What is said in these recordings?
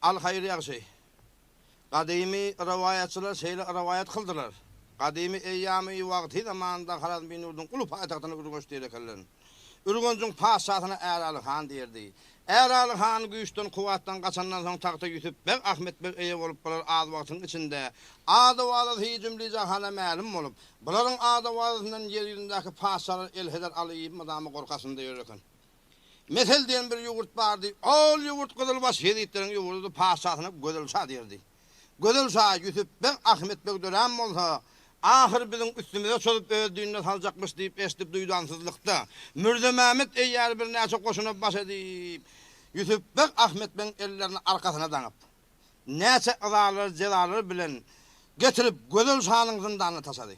Al haýyr ýagşy. Gadymy rowaýatçylar şeýle rowaýat kyldylar. Gadymy eýýamy wagty zamanynda Harazmin ýurduň uly paýtagtyna Ürgenç diýer ekenler. Ürgenjiň patyşasyna Äraly han diýerdi. Äraly han güýçden kuwwatdan gaçandan soň tagta Ýusup beg Ahmet beg eýe bolup bular az wagtyň içinde ady-owazasy jümli-jahana mälim bolup, bularyň ady-owazasyndan ýer ýüzündäki patyşalar elheder alyp mydama gorky astynda ýörer eken. Mesel diýen bir ýurt bardy. Ol ýurt gyzylbaş ýezitleriň ýurdudy, patyşasyna Gözel şa diýerdi. Gözel şa Ýusup beg Ahmet beg dörän bolsa, ahyr biziň üstümize çozup öz dinine saljakmyş diýip eşidip duýdansyzlykda, Mürze Mämmet eýýäri birnäçe goşuna baş edip, Ýusup beg Ahmet begiň ellerini arkasyna daňyp, näçe yzalar, jezalar bilen getirip Gözel şanyň zyndanyna taşlady.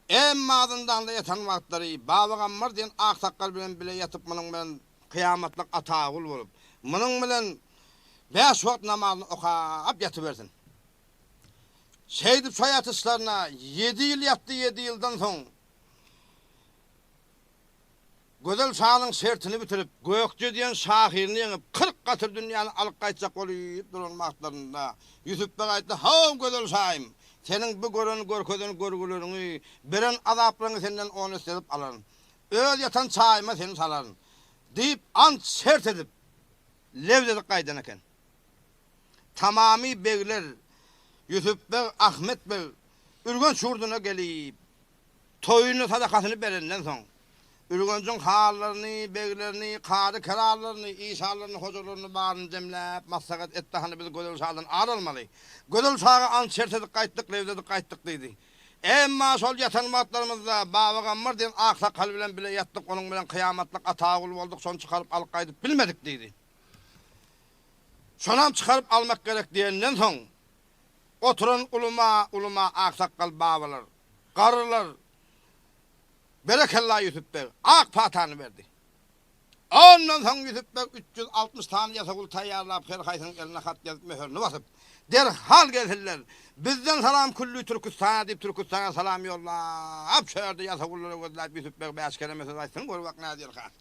Emma zyndanda ýatan wagtlary Babagammar diýen aksakgal bilen bile ýatyp munuň bilen kyýamatlyk Atagul bolup, munuň bilen bäş wagt namazyny okap ýatybersin. Şeýdip şo ýatyşlaryna ýedi ýyl ýatdy, ýedi ýyldan soň Gözel şanyň şertini bitirip, Gökje diýen şahyryny ýeňip, 40 gatyr dünýäni alyp gaýtjak bolup duran wagtlarynda, Ýusup beg aýtdy, How, Gözel şaýym! Seniň bu gören, görkezen görgüleriňi, beren azaplaryňy senden on esse edip alaryn. Öz ýatan çaýyma seni salaryn. Diýip, ant-şert edip, lebz edip gaýdan eken. Tamamy begler, Ýusup beg, Ahmet beg Ürgenç ýurduna gelip, Toýuny, sadakasyny berenden soň, Ürgenjiň hanlaryny, beglerini, kazy-kerallaryny, işanlaryny, hojalaryny baryny jemläp, maslahat etdi, Hany biz Gözel şadan ar almaly. Gözel şaga ant-şert edip gaýtdyk, lebz edip gaýtdyk diýdi. Emma şol ýatan wagtlarymyzda Babagammar diýen aksakgal bilen bile ýatdyk, onuň bilen kyýamatlyk Atagul bolduk, şony çykaryp alyp gaýdyp bilmedik diýdi. Şonam çykaryp almak gerek diýenden soň, oturan uluma, uluma aksakgal babalar, Garrylar, Berekella Ýusup beg, ak patany berdi. Ondan soň Ýusup beg 360 sany ýasawul taýýarlap, her haýsynyň eline hat ýazyp, möhürini basyp, Derhal gelsinler, bizden salam külli Türküstana diýip, Türküstana salam ýollap, şo ýerde ýasawullary gözläp, Ýusup beg bäş keleme söz aýtsyn, gör bak nädýär han.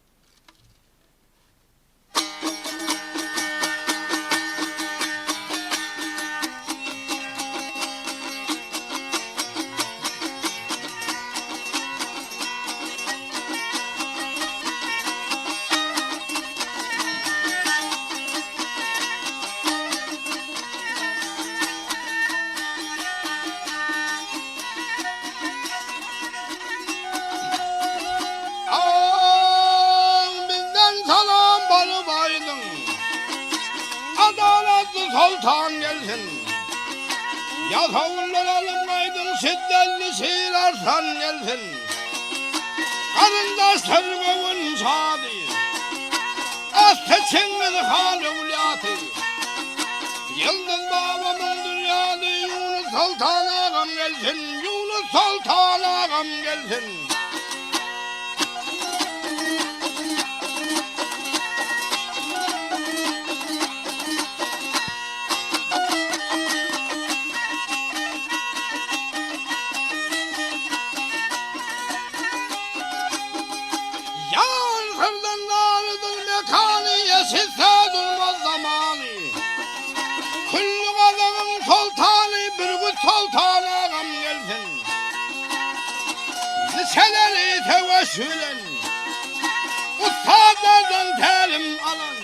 Aň bizden salam baryp aýdyň, Adalatly soltan gelsin. Ýasawullar alyp gaýdyň, Şiddelli Şir Arslan gelsin. Garyndaşlar göwün şady, Asly Çingiz han öwlýasy. Ýyldyz babamyň dünýäsi, Ýunus soltan agam gelsin, Ýunus soltan agam gelsin. Ýar syrdan narydyr mekany, Eşitse durmaz zamany. Külli gazagyň soltany Bürgüt soltan agam gelsin. Niçeleri söweş bilen, Ussatlardan tälim alan.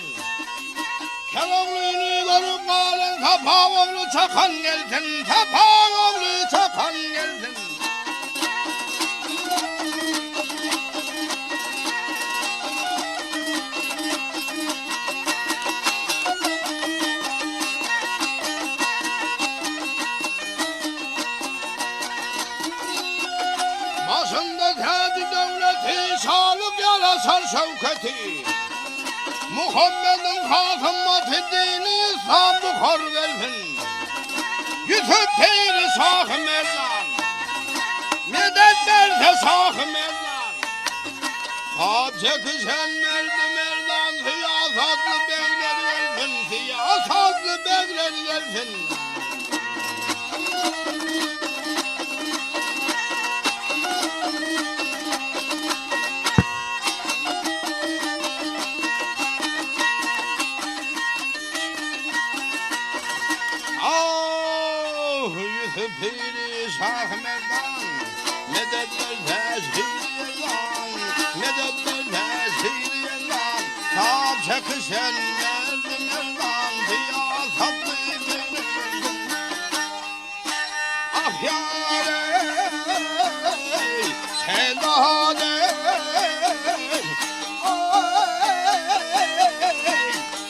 Keroglyny görüp galan Sapa ogly Çakan gelsin, Sapa ogly Çakan gelsin. Başynda täji döwleti, şalyk ýaraşar şöwketi. Muhammediň has ymmaty dini yslam buhar gelsin. Ýusup piri şahy merdan, medet berse şahy merdan. Hap çekişen merdi merdan syýasatly begler gelsin, syýasatly begler gelsin. Piri Şah Merdan, Medet berse şir ýerdan, Medet berse şir ýerdan, Tap çekişen merdi merdan, Syýasatly beglerden. Ah ýar eý, şehzade eý,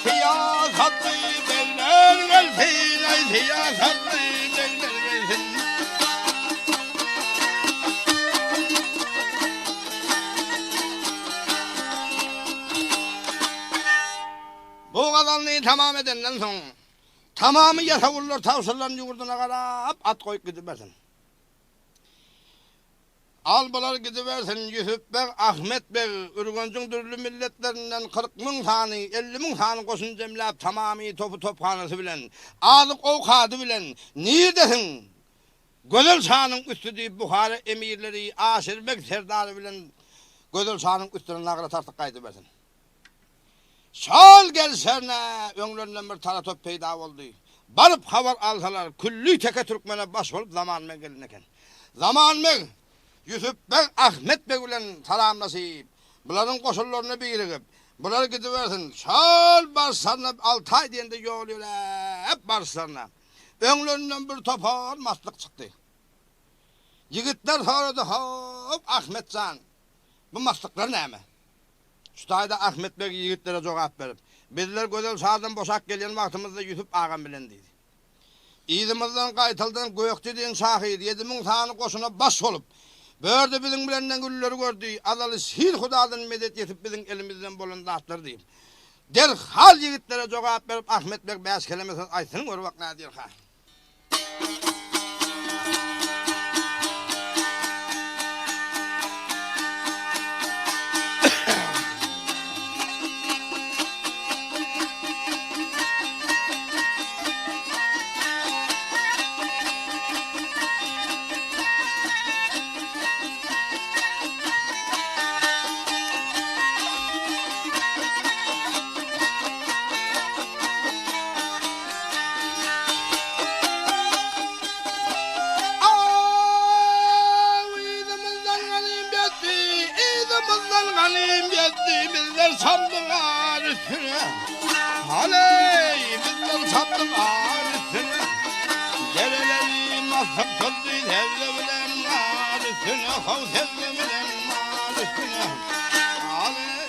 Syýasatly begler gelsin, eý, syýasatly begler gelsin. Bu gazalny tamam edenden soň, tamamy ýasawullar tabşyrylan ýurduna garap at goýup gidibersin. Al bular gidibersin, Ýusup beg, Ahmet beg, Ürgenjiň dürli milletlerinden 40 müň sany, 50 müň sany goşun jemläp tamamy topy-tophanasy bilen, azyk-owkady bilen, Nirdesiň? Gözel şanyň üsti diýip Buhara emirleri Aşyr beg serdary bilen Gözel şanyň üstüne nagra tartyp gaýdybersin. Şol gelşerine öňlerinden bir tara top peýda boldy. Baryp habar alsalar, külli teke türkmene baş bolup Zaman beg gelen eken. Zaman beg Ýusup beg Ahmet beg bilen salamlaşyp, bularyň goşunlaryna birigip, bular gidibersin. Şol baryşlaryna Altaý diýende ýol ýöräp baryşlaryna, öňlerinden bir topar maslyk çykdy. Ýigitler sorady, Hop, Ahmet jan, bu maslyklar näme? Şu taýda Ahmet beg ýigitlere jogap berip, Bizler Gözel şadan boşap gelýän wagtymyzda Ýusup agam bilen diýdi. Yzymyzdan gaýtaldan Gökje diýen şahyr 7000 sany goşuna baş bolup, bu ýerde biziň bilen ne günleri gördi, azaly şir Hudadan medet ýetip biziň elimizden bolan zatlar diýip, derhal ýigitlere jogap berip Ahmet beg bäş keleme söz aýtsyn gör bak nädýär-ha. Yzymyzdan ganym ýetdi, yzymyzdan ganym ýetdi, bizler çapdyk ar üstüne. Haleý, bizler çapdyk ar üstüne. Dereleri masyp tutdy sebze bilen ar üstüne, how sebze bilen ar üstüne. Haleý,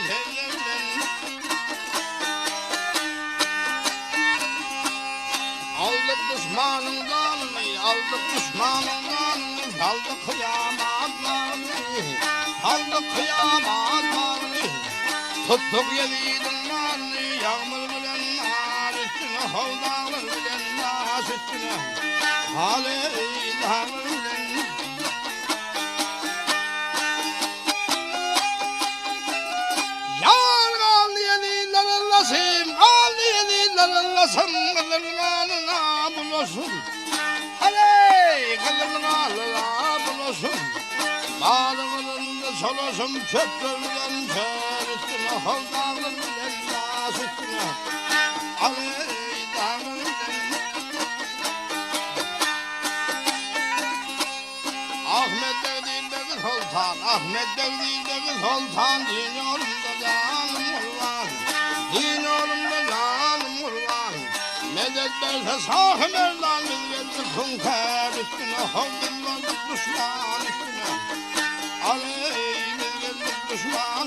sebze bilen. Aldyk duşmanyň ganyny, aldyk duşmanyň ganyny, Saldyk kyýamat bagyny, saldyk kyýamat bagyny. Tutduk Ýezidiň malyny, ýagmyr bilen nar üstüne, How daglar bilen daş üstüne, Haleý daglar bilen. Ýar galdy Ýezidler Allasym, galdy Ýezidler Allasym, Gyzyl ganyna bulaşyp, Haleý, gyzyl ganyna bulaşyp, Bary gyryldy çolaşym, çöpler bilen çöl üstüne, Hol daglar bilen daş üstüne, Haleý, daglar bilen. Ahmet beg diýildegi soltan, Ahmet beg diýildegi soltan, Din ýolunda janym gurban, Din ýolunda janym gurban. Medet berse şahy merdan, Biz geldik hüňkär üstüne, How biz bardyk duşman üstüne, Aleý, biz geldik duşman.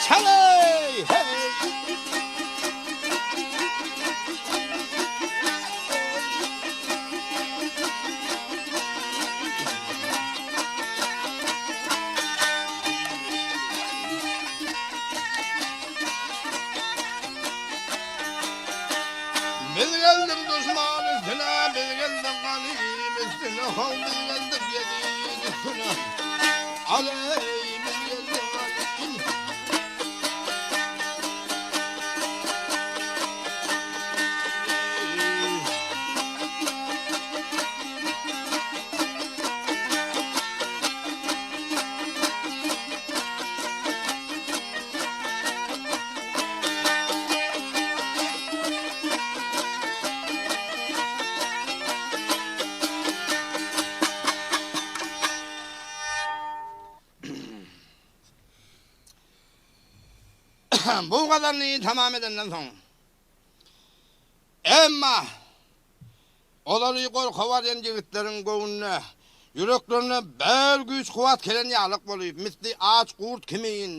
Çaleý, heý! Biz geldik düşman üstüne, biz geldik ganym üstüne, how biz geldik Ýezid üstüne. Aleý, biz geldik ganym. Bu gazalyny tamam edenden soň, emma olary gorka barýan ýigitleriň göwnüne, ýüreklerine bir güýç-kuwwat gelen ýalyk bolup, misli aç gurt kimin,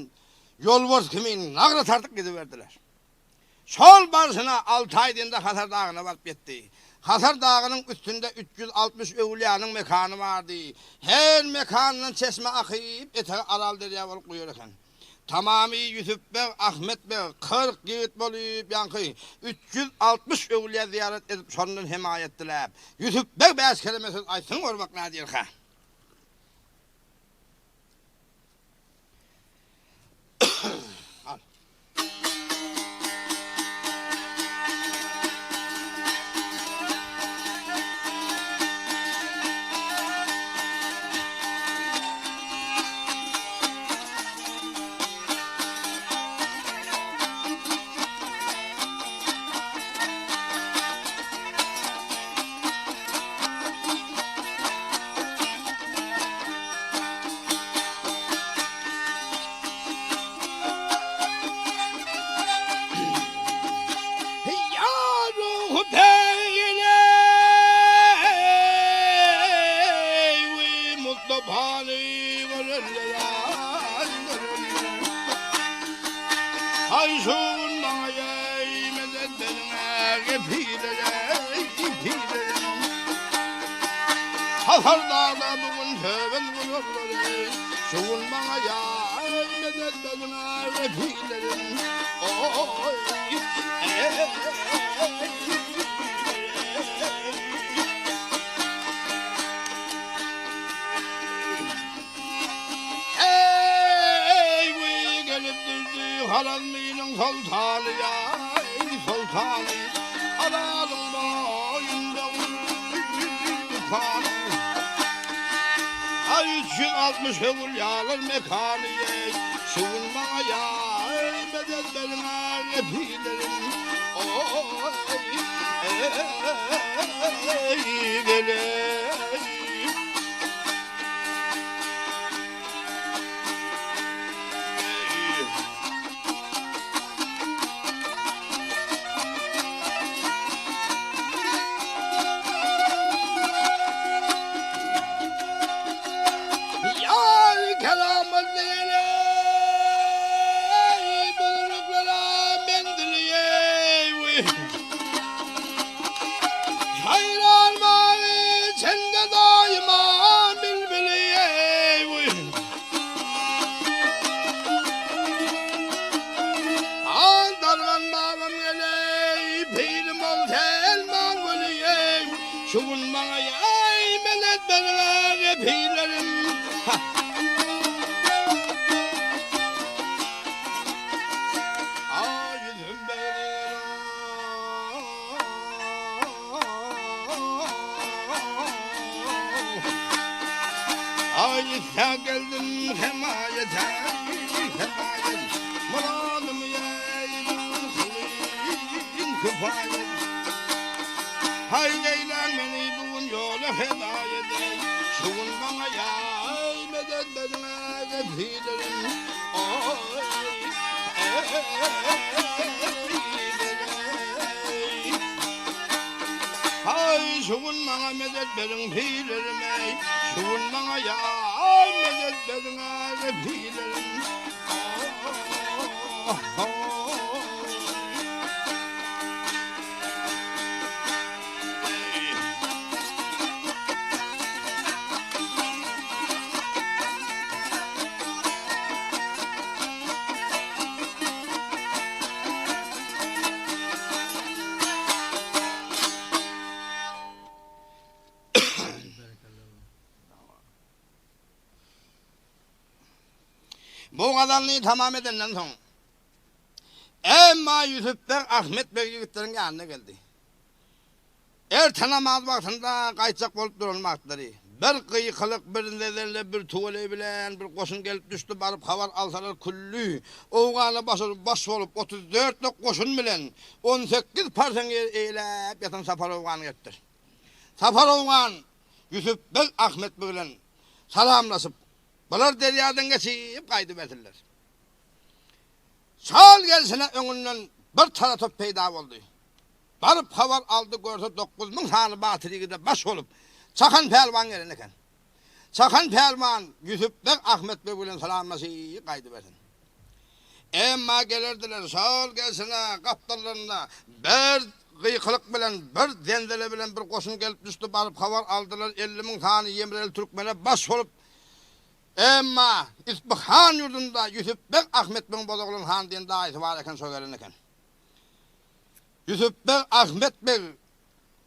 ýolbars kimin nagra tartyp gidiberdiler. Şol barşyna Altaý diýende Hasar dagyna baryp ýetdi. Hasar dagynyň üstünde 360 öwülýanyň mekany bardy. Her mekandan çeşme akyp, etegi Aral derýa bolup guýar eken. Tamamy Ýusup beg, Ahmet beg, 40 ýigit bolup, ýaňky 360 öwülýä zyýarat edip, şondan hemaýat diläp, Ýusup beg bäş keleme söz aýtsyn görmek nädirkä? Al. Hasar dagda bu gün söwen gurarlary, Şu gün maňa ýar medet beriň refilerim, oý, eý. Eý, wiý, gelip düşdi Harazmynyň soltany, ýaý, soltany, Aralyň boýunda gurdy dükany. Aý, 360 öwülýalar mekany, eý, Şu gün maňa ýaý, medet beriň, refilerim, oý, eý, geleý. Haýran mawy çende daýyma bilbili eý wuý. Al dargan babam geleý pirim ol Selman weli eý Şu gün maňa ýaý medet beriň pirlerim. Aý ýüzüm Ay geldim hemayete hemayet Muradım yeğdim kılın küfayet Hay eylen beni bugün yola hidayet Şu gün bana yay medet bedine gefilerim Oy Haý, şu gün maňa medet beriň pilerim eý, Şu gün maňa ýa medet beriň aý pilerim. Bu gazalyny tamam edenden soň, emma Ýusup beg Ahmet beg ýigitleriň ýanyna geldi. Erte namaz wagtynda gaýtjak bolup duran wagtlary, bir gykylyk, bir zezelle, bir tüweleý bilen bir goşun gelip düşdi, baryp habar alsalar külli Owgana baş bolup otuz dörtlük goşun bilen 18 parsaň ýer eýeläp ýatan Sapar Owgan gelipdir. Sapar Owgan Ýusup beg Ahmet beg bilen salamlaşyp, bular derýadan geçip gaýdybersinler. Şol gelşine öňünden bir tara-top peýda boldy. Baryp habar aldy, görse 9000 sany batyr ýigide baş bolup, Çakan pälwan gelen eken. Çakan pälwan Ýusup beg Ahmet beg bilen salamlaşyp gaýdybersin. Emma gelerdiler, şol gelşine gapdallarynda bir gykylyk bilen, bir zenzele bilen bir goşun gelip düşdi, baryp habar aldylar, 50 mün sany ýemreli türkmene baş bolup, emma Ispyhan ýurdunda Ýusup beg Ahmet begiň Bozoglan han diýen daýysy bar eken, şo gelen eken. Ýusup beg Ahmet beg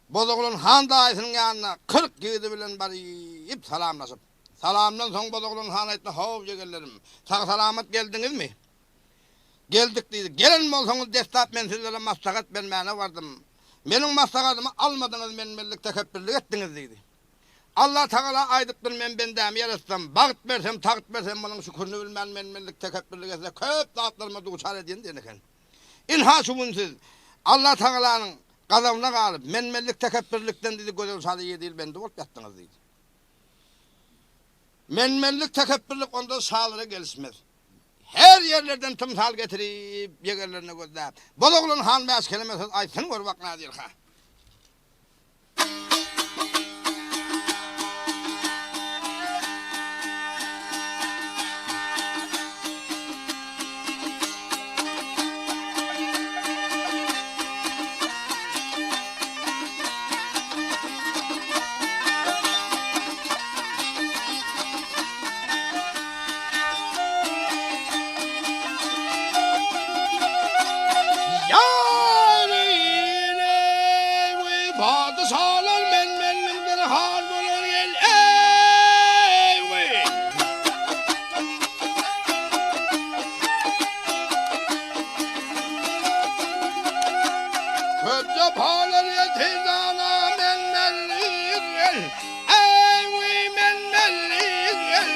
Bozoglan han daýysynyň ýanyna 40 ýigidi bilen baryp salamlaşyp, salamdan soň Bozoglan han aýtdy, How, ýegenlerim, sag-salamat geldiňizmi? Geldik diýdi. Gelen bolsaňyz deslap men sizlere maslahat bermäne bardym. Meniň maslahatymy almadyňyz, menmenlik, tekepbirlik etdiňiz diýdi. Allatagala aýdypdyr, Men bendämi ýaratsam, bagt bersem, tagt bersem, munuň şükürini bilmän menmenlik, tekepbirlik etse, köp zatlaryma duçar edýän diýen eken. Ynha şu gün siz Allatagalanyň gazabyna galyp, menmenlik, tekepbirlikden diýdi, gözel şada ýedi ýyl bendi bolup ýatdyňyz diýdi. Menmenlik, tekepbirlik onda şalara gelişmez. Her ýerlerden tymsal getirip, ýegerlerine gözläp, Bozoglan han bäş keleme söz aýtsyn gör bak Nadir ha. Padyşalar men-menlikden har bolar gel, eý, wiý! Köp jepalar ýetir dana men-menlik gel, eý, wiý, men-menlik gel.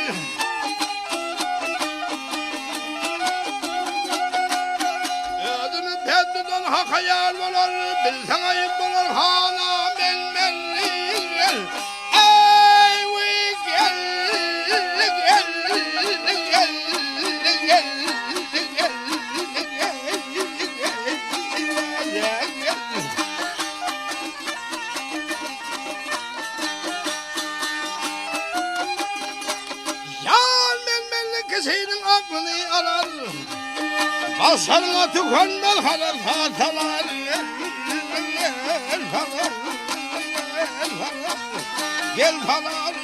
Özüni pes tutan haka ýar bolar, bilseň aýyp bolar hana men-menlik gel, eý, wiý, gel, gel, gel, gel, gel, gel, gel. Ýan men-menlik kişiniň aklyny alar, Başaryňa tükenmez halar salar, salar, salar, gel salar,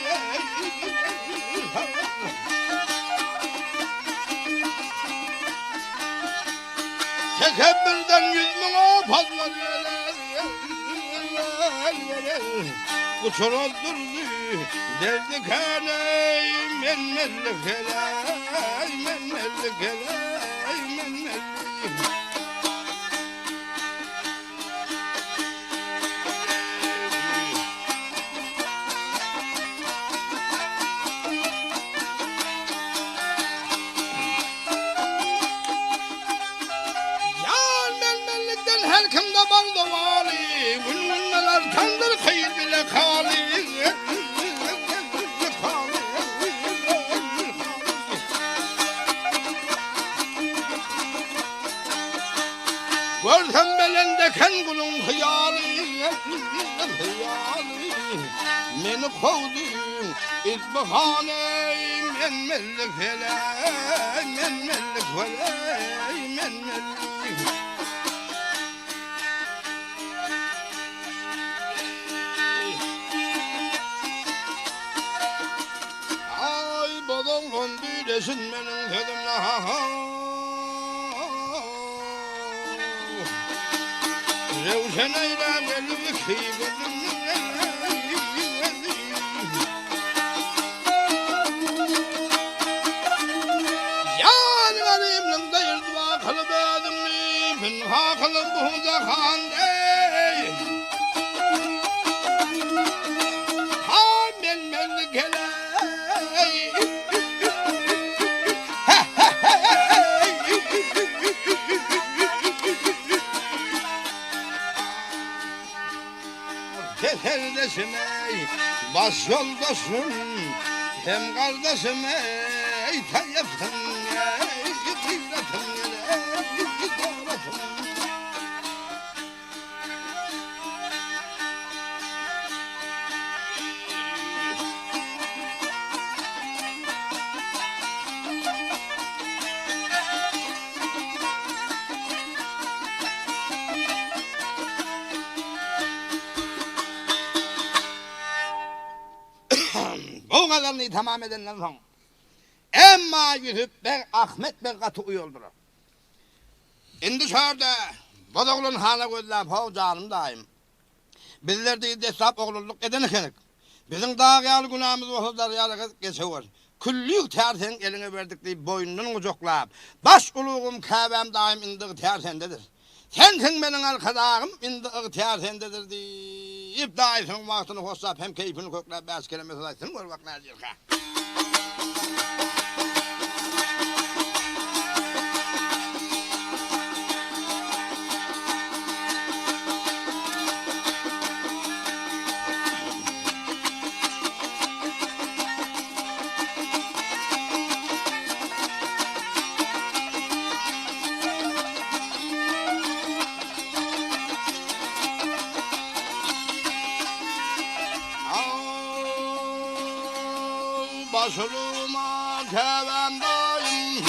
salar. Tekebbürden 100.000 apatlar geler, geler, Uçurar durdy, derdi käney, men mellik heley, men mellik heley, men mellik. Ýar men-menlikden her kimde bar zowaly, Gün-günden artandyr hyr bile haly. Görsem belent eken guluň hyýaly, hyýaly. Meni kowduň Isbyhana-eý, men mellik heleý, men mellik heleý, men mellik. Aý, bozoglan düýleşin meniň sözümle, ha-ha. Röwşen eýläp gelip iki gözümden. Ýar garymlyňda ýyrtma kylyp özüňni, Pynha kylyp bu jahan eý. Ha men-menlik heleý. Keserdeşim ey, baş ýoldaşym, hem gardaşym ey, taýapsyň ey, gyýratyň ey. gadaryny tamam edenden soň, emma Ýusup beg Ahmet beg gaty uýaldylar. Indi şo ýerde Bozoglan hana gözläp, How, janym daýym, bizler diýdi, deslap oglanlyk eden ekenik. Biziň dag ýaly günämiz bolsa darýa geçewer. Külli ygtyýar seniň eliňe berdik diýip, boýnundan gujaklap, Baş ulugym, käbäm daýym indi ygtyýar sendedir. Sensiň meniň arkadagym, indi ygtyýar sendedir diýip, daýysynyň wagtyny hoşlap hem keýpini kökläp bäş keleme söz aýtsyn gör bak nädýärkä. Başyma käbäm daýym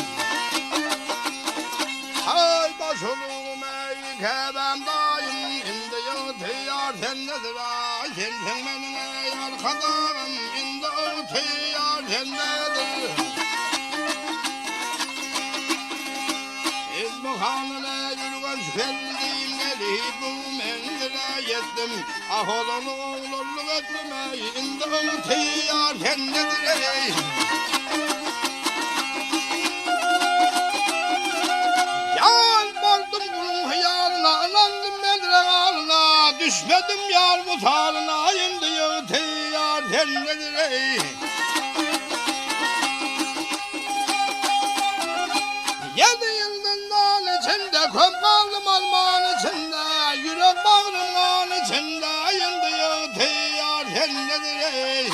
Haý başyma eý käbäm daýym Indi ygtyýar sendedir aý Sensiň meniň eý arkadagym Indi ygtyýar sendedir Siz bu hanyna Ürgenç geldim Gelip bu menzile ýetdim Ah ozal oglanlyk etdim eý Indi ygtyýar sendedir eý. Ýar boldum guluň hyýalyna Ynandym bedre galyna Düşmedim ýar wysalyna Indi ygtyýar sendedir eý. Ýedi ýyl zyndan içinde, Köp galdym arman içinde, Ýürek bagrym gan içinde, Indi ygtyýar sendedir eý.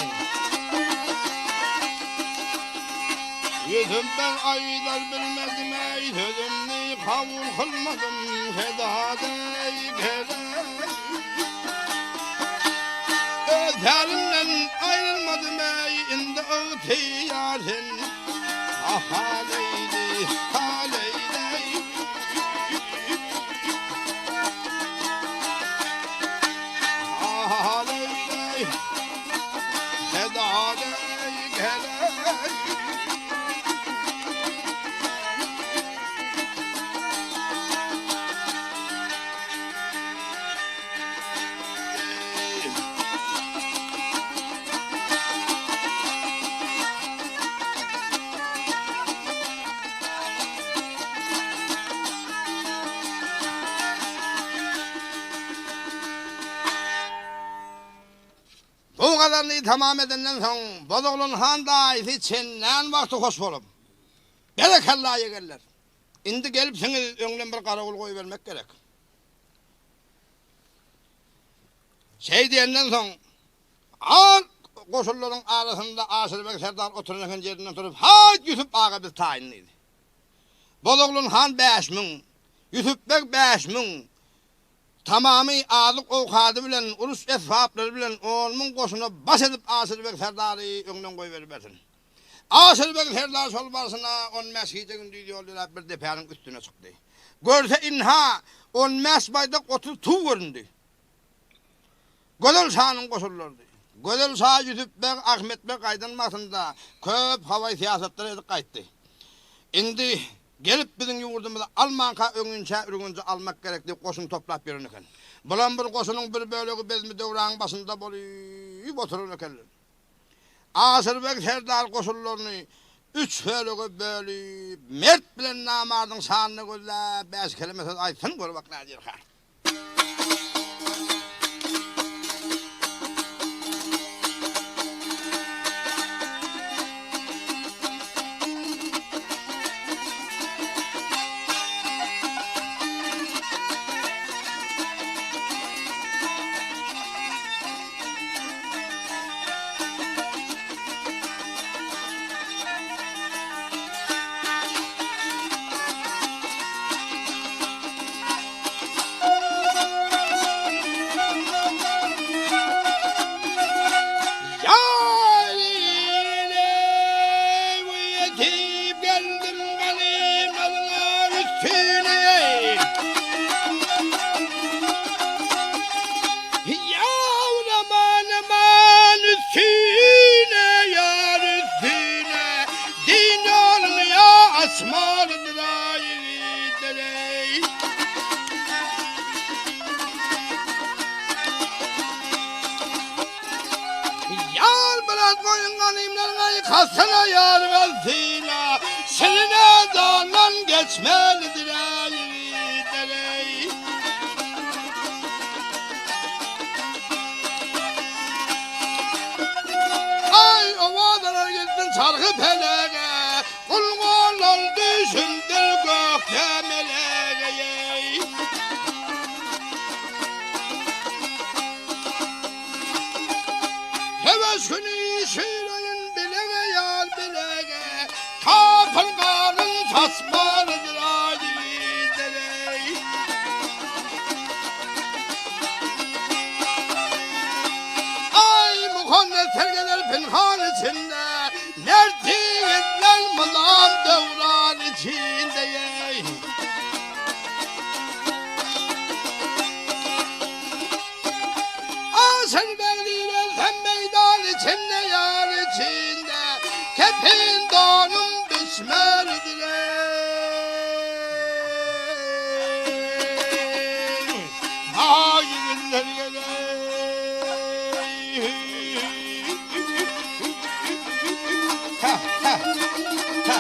Ýüzüm beg aýdar bilmedim eý, Sözümni kabul kylmadym, Seda deý gerek. Öz pälimden aýrylmadym eý, Indi ygtyýar sende. Bu gazalny tamam edenden soň, Bozoglan han daýysy çenlän wagty hoş bolup, Berekella, ýegenler! Indi gelipsiňiz, öňden bir garawul goýbermek gerek. Şeý diýenden soň, Al goşunlaryň arasynda Aşyrbeg serdar oturan eken ýerinden turup, Haýt, Ýusup aga biz taýyn diýdi. Bozoglan han 5000, Ýusup beg 5000, tamamy azyk-owkady bilen, uruş esbaplary bilen on müň goşuna baş edip Aşyrbeg serdary öňden goýberibersin. Aşyrbeg serdar şol barşyna on bäş gije-gündiz ýol ýöräp bir depäniň üstüne çykdy. Görse ynha, on bäş baýdak 30 tug göründi. Gözel şanyň goşunlarydy. Gözel şa Ýusup beg, Ahmet beg gaýdan wagtynda köp hawaý syýasatlar edip gaýtdy. Indi gelip biziň ýurdumyzy almanka öňinçä Ürgenji almak gerek diýip goşun toplap ýören eken. Bulam bir goşunyň bir bölegi Bezmi-Döwranyň başynda bolyp oturan ekenler. Aşyrbeg serdar goşunlaryny üç bölege bölüp, mert bilen namardyň şanyny gözläp, bäş keleme söz aýtsyn, gör bak nädýärkä. At goýun ganymlaryň aý kasyna ýaryňa syna Şirine jandan geçmelidir aý ýigitler eý. Aý owazalar gitsin çarhy pelege Gul gollar düşümdir gökde melege eý. Söweş güni şireýin bilege ýar bilege, Kapyr ganyn saçmalydyr aý ýigitler-eý. Aý muhannes sergeler pynhan içinde, Mert ýigitler mydam döwran içinde-eý. Aşyr begdir ölsem meýdan içinde ýar içinde Kepin donum biçmelidir eý Ha ýigitler geleý Ha ha ha.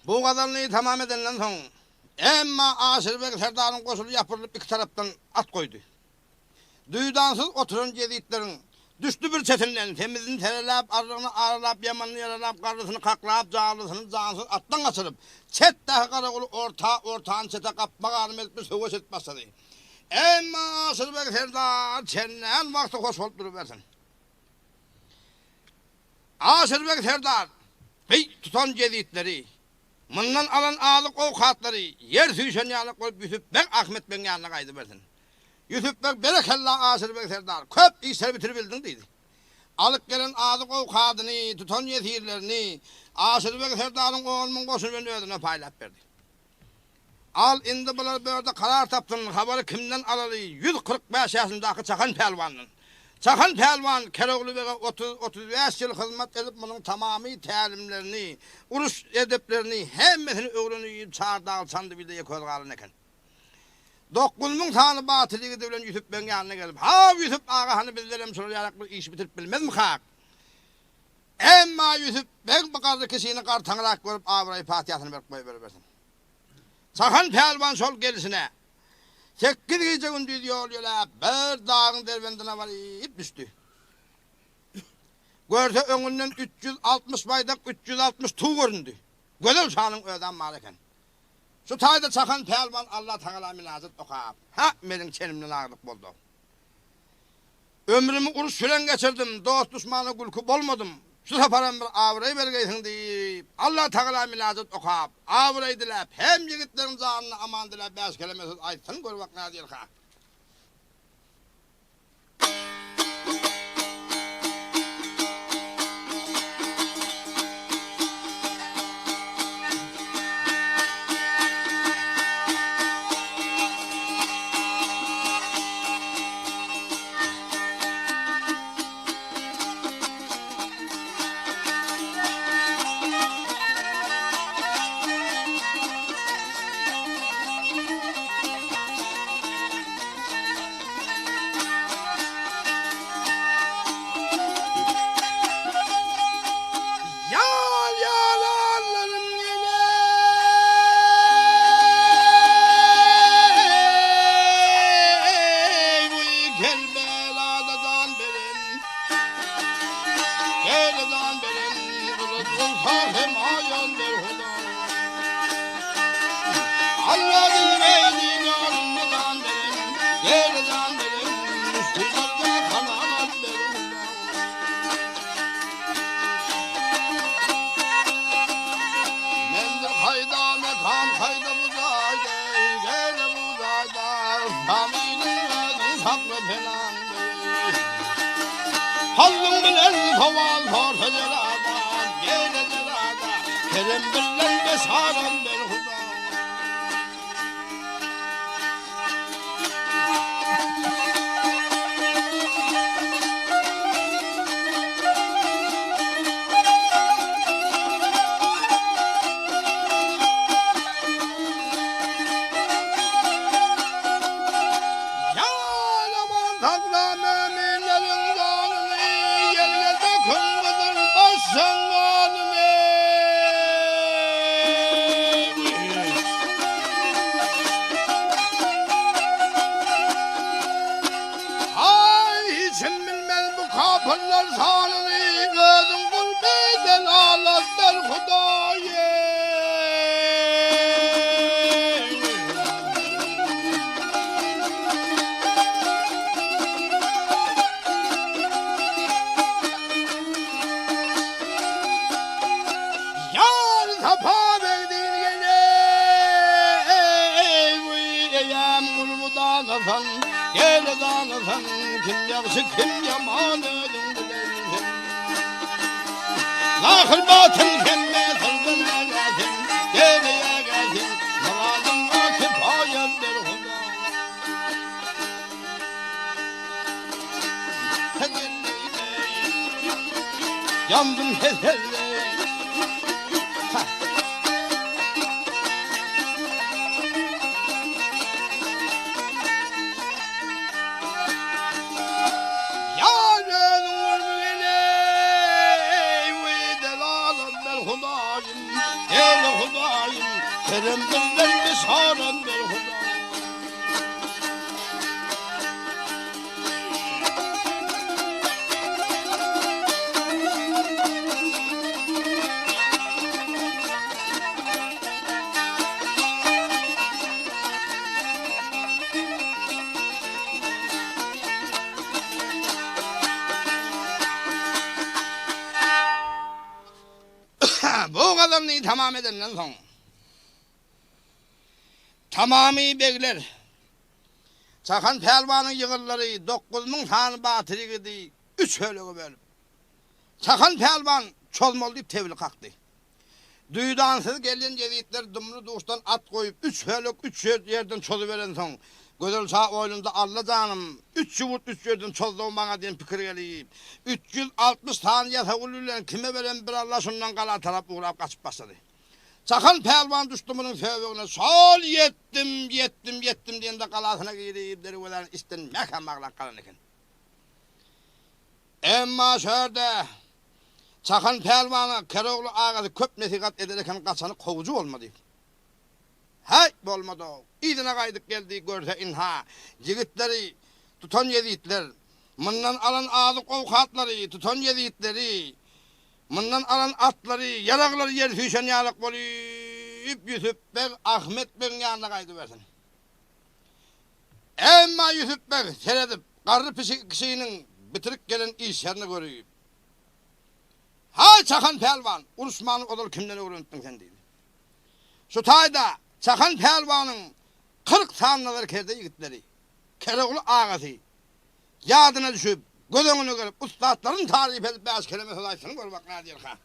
Bu gazalyny tamam edenden soň, emma Aşyrbeg serdaryň goşuny ýapyrylyp iki tarapdan at goýdy. Duýdansyz oturan jezitleriň düşdi bir çetinden, semizini sereläp, arrygyny aralap, ýamanyny ýaralap, garrysyny kaklap, janlysyny jansyz atdan gaçyryp, çetdäki garaguly orta, ortany çete gapma-garym edip bir söweş edip başlady. Emma Aşyrbeg serdar çenlän wagty hoş bolup durubersin. Aşyrbeg serdar, Beý, tutan jezitleri, mundan alan azyk-owkatlary ýer süýşen ýalak bolup Ýüsüp beg Ahmet begiň ýanyna gaýdybersin. Ýüsüp beg, Berekella, Aşyrbeg serdar, köp işleri bitiribildiň diýdi. Alyp gelen azyk-owkadyny, tutan ýesirlerini Aşyrbeg serdaryň 10,000 goşuny bilen özüne paýlap berdi. Al, indi bular bu ýerde karar tapsyn, habary kimden alaly, 145 ýaşyndaky Çakan pälwandan. Çakan pälwan Kerogly bege otuz, 35 ýyl hyzmat edip, munuň tamamy tälimlerini, uruş edeplerini, hemmesini öwrenip, Çardag Çandybilde ýeke özi galan eken. 9000 sany batyr ýigidi bilen Ýüsüp begiň ýanyna gelip, Haw, Ýüsüp aga, hany bizlerem şular ýalak bir iş bitirip bilmezmikak? Emma Ýüsüp beg bu garry kişini gartaňrak görüp abraý-patyýasyny berip goýberibersin. Çakan pälwan şol gelşine sekiz gije-gündiz ýol ýöläp, bir dagyň derbendine baryp düşdi. Görse öňünden 360 baýdak, 360 tug göründi. Gözel şanyň özem bar eken. Şu taýda Çakan pälwan Allatagala mynajat okap, Hä, meniň çenimden agdyk boldy. Ömrümi uruş bilen geçirdim, dost-duşmana gülki bolmadym. Şu saparam bir abraý bergeýsiň diýip, Allatagala mynajat okap, abraý diläp, hem ýigitleriň janyna aman diläp bäş keleme söz aýtsyn, gör bak nädýärkä. Ýar ýaranlarym geleý Bu Kerbelada jan beren Gele jan beren Gylyç bolsa hem aýan ber Huda Alla bilmeýdi ýarynda jan beren Gele jan beren Müşkillerge kanagat ber Huda Menzil kaýda, mekan kaýda bu jaýda? Kerem birlen beşaram ber Huda. Ýa-aman sakla möminleriň janyny, Ýel gelse kün gyzyl başyň ganyny. Aý, hiç kim bilmez bu kapyrlar sanyny, Özüň gurby delalat ber Hudaýym. Ýar sapa berdiň gele, Eýäm gurby danasan, Gele danasan, Kim ýagşy, kim ýaman özüň bilersiň. Zahyr batyn hemme syrdan ägäsiň, Gele ägäsiň, Myradyňa kifaýat ber Huda. Ýandym hezelle. Ýar özüň urdy geleý, we delalat ber Hudaýym, Gele Hudaýym, kerem birden bişarat ber Hudaýym. Bu gazalny tamam edenden soň, tamamy begler, Çakan pälwanyň ýygynlary 9000 sany batyr ýigidi üç bölege bölüp, Çakan pälwan çozmaly diýip tebli kakdy. Duýdansyz gelýän ýezitler dumly-duşdan at goýup, üç bölek üç ýerden çozuberensoň, Gözel şa oýlanda Alla janym, üç ýurt üç ýerden çozdugy maňa diýen pikir gelip, 360 sany ýasawul bilen kime beren bir Alla şundan gala tarap ugrap gaçyp başlady. Çakan pälwan düşdi munuň söbügine, Şol ýetdim, ýetdim, ýetdim diýende galasyna girip, derwezäni içden mäkäm baglap galan eken. Emma şu ýerde Çakan pälwana Kerogly agasy köp nesihat eder eken gaçany kowujy bolmady. Häý, bolmady-ow. Yzyna gaýdyp geldi, görse ynha, ýigitleri tutan ýezitler, mundan alan azyk-owkatlary tutan ýezitleri, mundan alan atlary, ýaraglary ýer süýşen ýalak bolyp, Ýüsüp beg Ahmet begiň ýanyna gaýdybersin. Emma Ýüsüp beg seredip, garry pişik kişiniň bitirip gelen işlerini görüp, Haý, Çakan pälwan, uruşmany ozal kimden öwrenipdiň sen? diýdi. Şu taýda Çakan pälwanyň 40 sany nazarkerde ýigitleri, Keregly agasy ýadyna düşüp, göz öňüne gelip, ussatlaryny taryp edip bäş keleme söz aýtsyn, gör bak nädýärkä.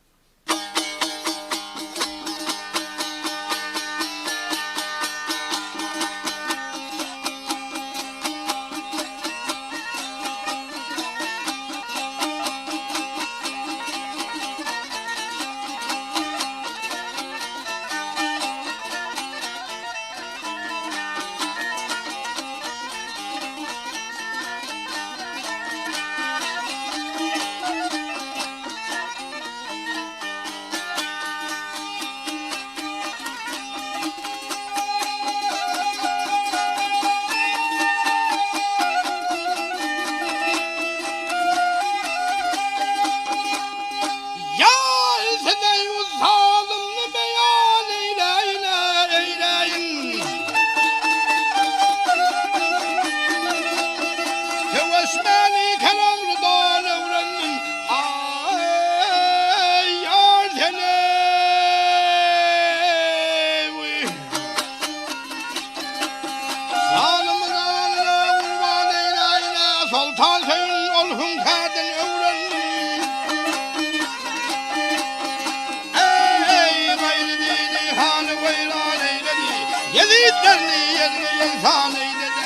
Ýezitlerini ýerine ýegsan eýledi.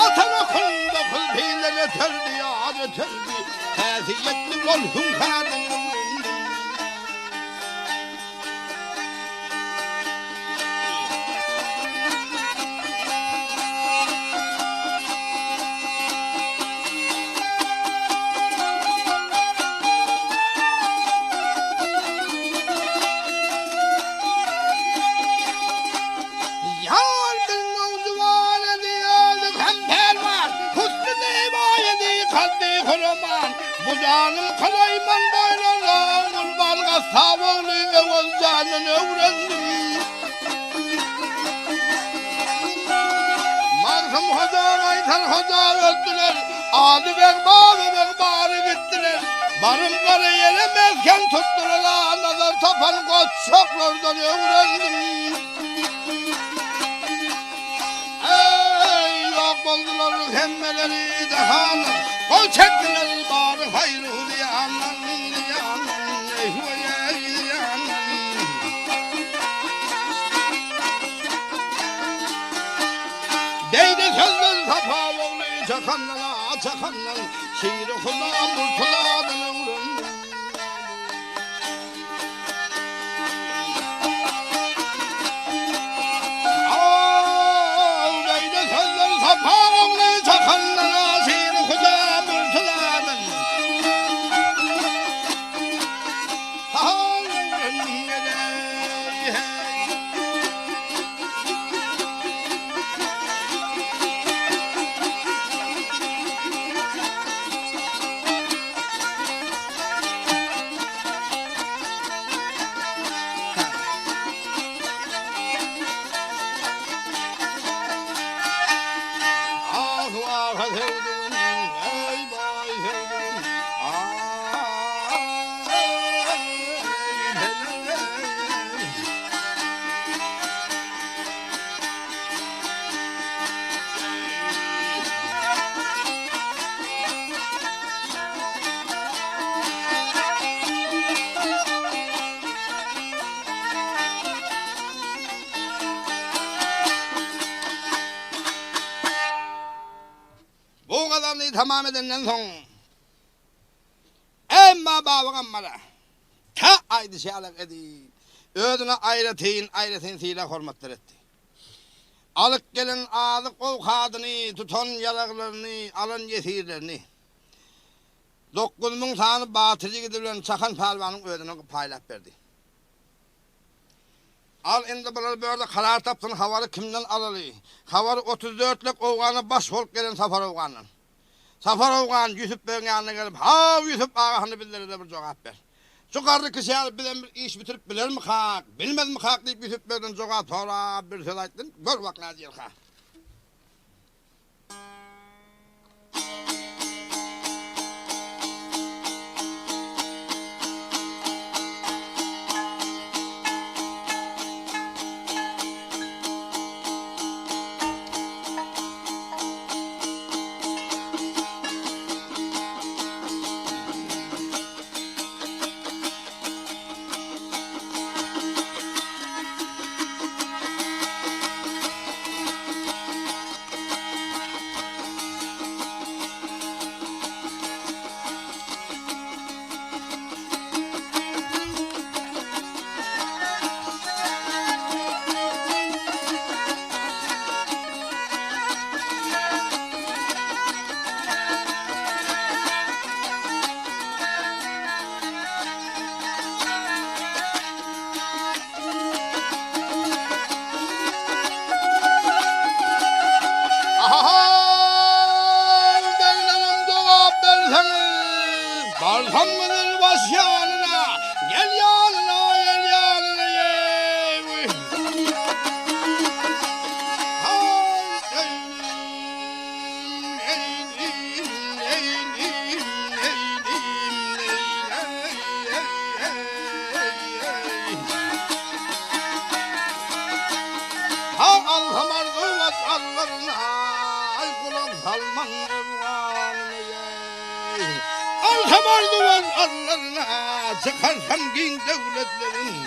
Atan okun dokuz piller öterdi, ýar öterdi, Häsiýetli bol hüňkärden öwrendim. Ýar bir nowjuwan edi, özi hem pälwan, Husny zeýba edi, kaddy huraman. Bu janym kylaýman boýlara, Gurban gassap ogly Öwez jandan öwrendim. Magtym hoja, Gaýtar hoja öldüler, Ady beg, Baba beg bary gitdiler. Barym gara ýere mesgen tutdular, Nazar tapan goçaklardan öwrendim. Eý, ýok boldular hemmeleri jahanda, Gol çekdiler bary haýru zyýandan, zyýandan, eý, eý, zyýandan. Beýle sözler Sapa ogly Çakandan, a Çakandan, Şiri Huda Murtuladan öwrendim. Bu gazalny tamam edenden soň, Emma Baba Gammara tä aýdyşy ýalak edip, özüne aýratyn-aýratyn sylag-hormatlar etdi. Alyp gelen azyk-owkadyny, tutan ýaraglaryny, alan ýesirlerini 9000 sany batyr ýigidi bilen Çakan pälwanyň özüne paýlap berdi. Al indi bular bu ýerde karar tapsyn, habary kimden alaly? Habary 34 lek owgana baş bolup gelen Sapar owgandan. Sapar owgan Ýusup begiň ýanyna gelip, Haw, Ýusup aga, hany bizlere-de bir jogap ber. Şu garry kişi ýaly bizem bir iş bitirip bilermikak, bilmezmikak diýip Ýusup begden jogap sorap bir söz aýtdym, gör bak nädýärka. Ahaw, beglerim jogap berseňiz, Barsam gyzylbaş ýanyna, Gel ýanyna, gel ýanyna, ýeý, wiý. Alsam arzuwan arlaryna, çykarsam giň döwletlerin.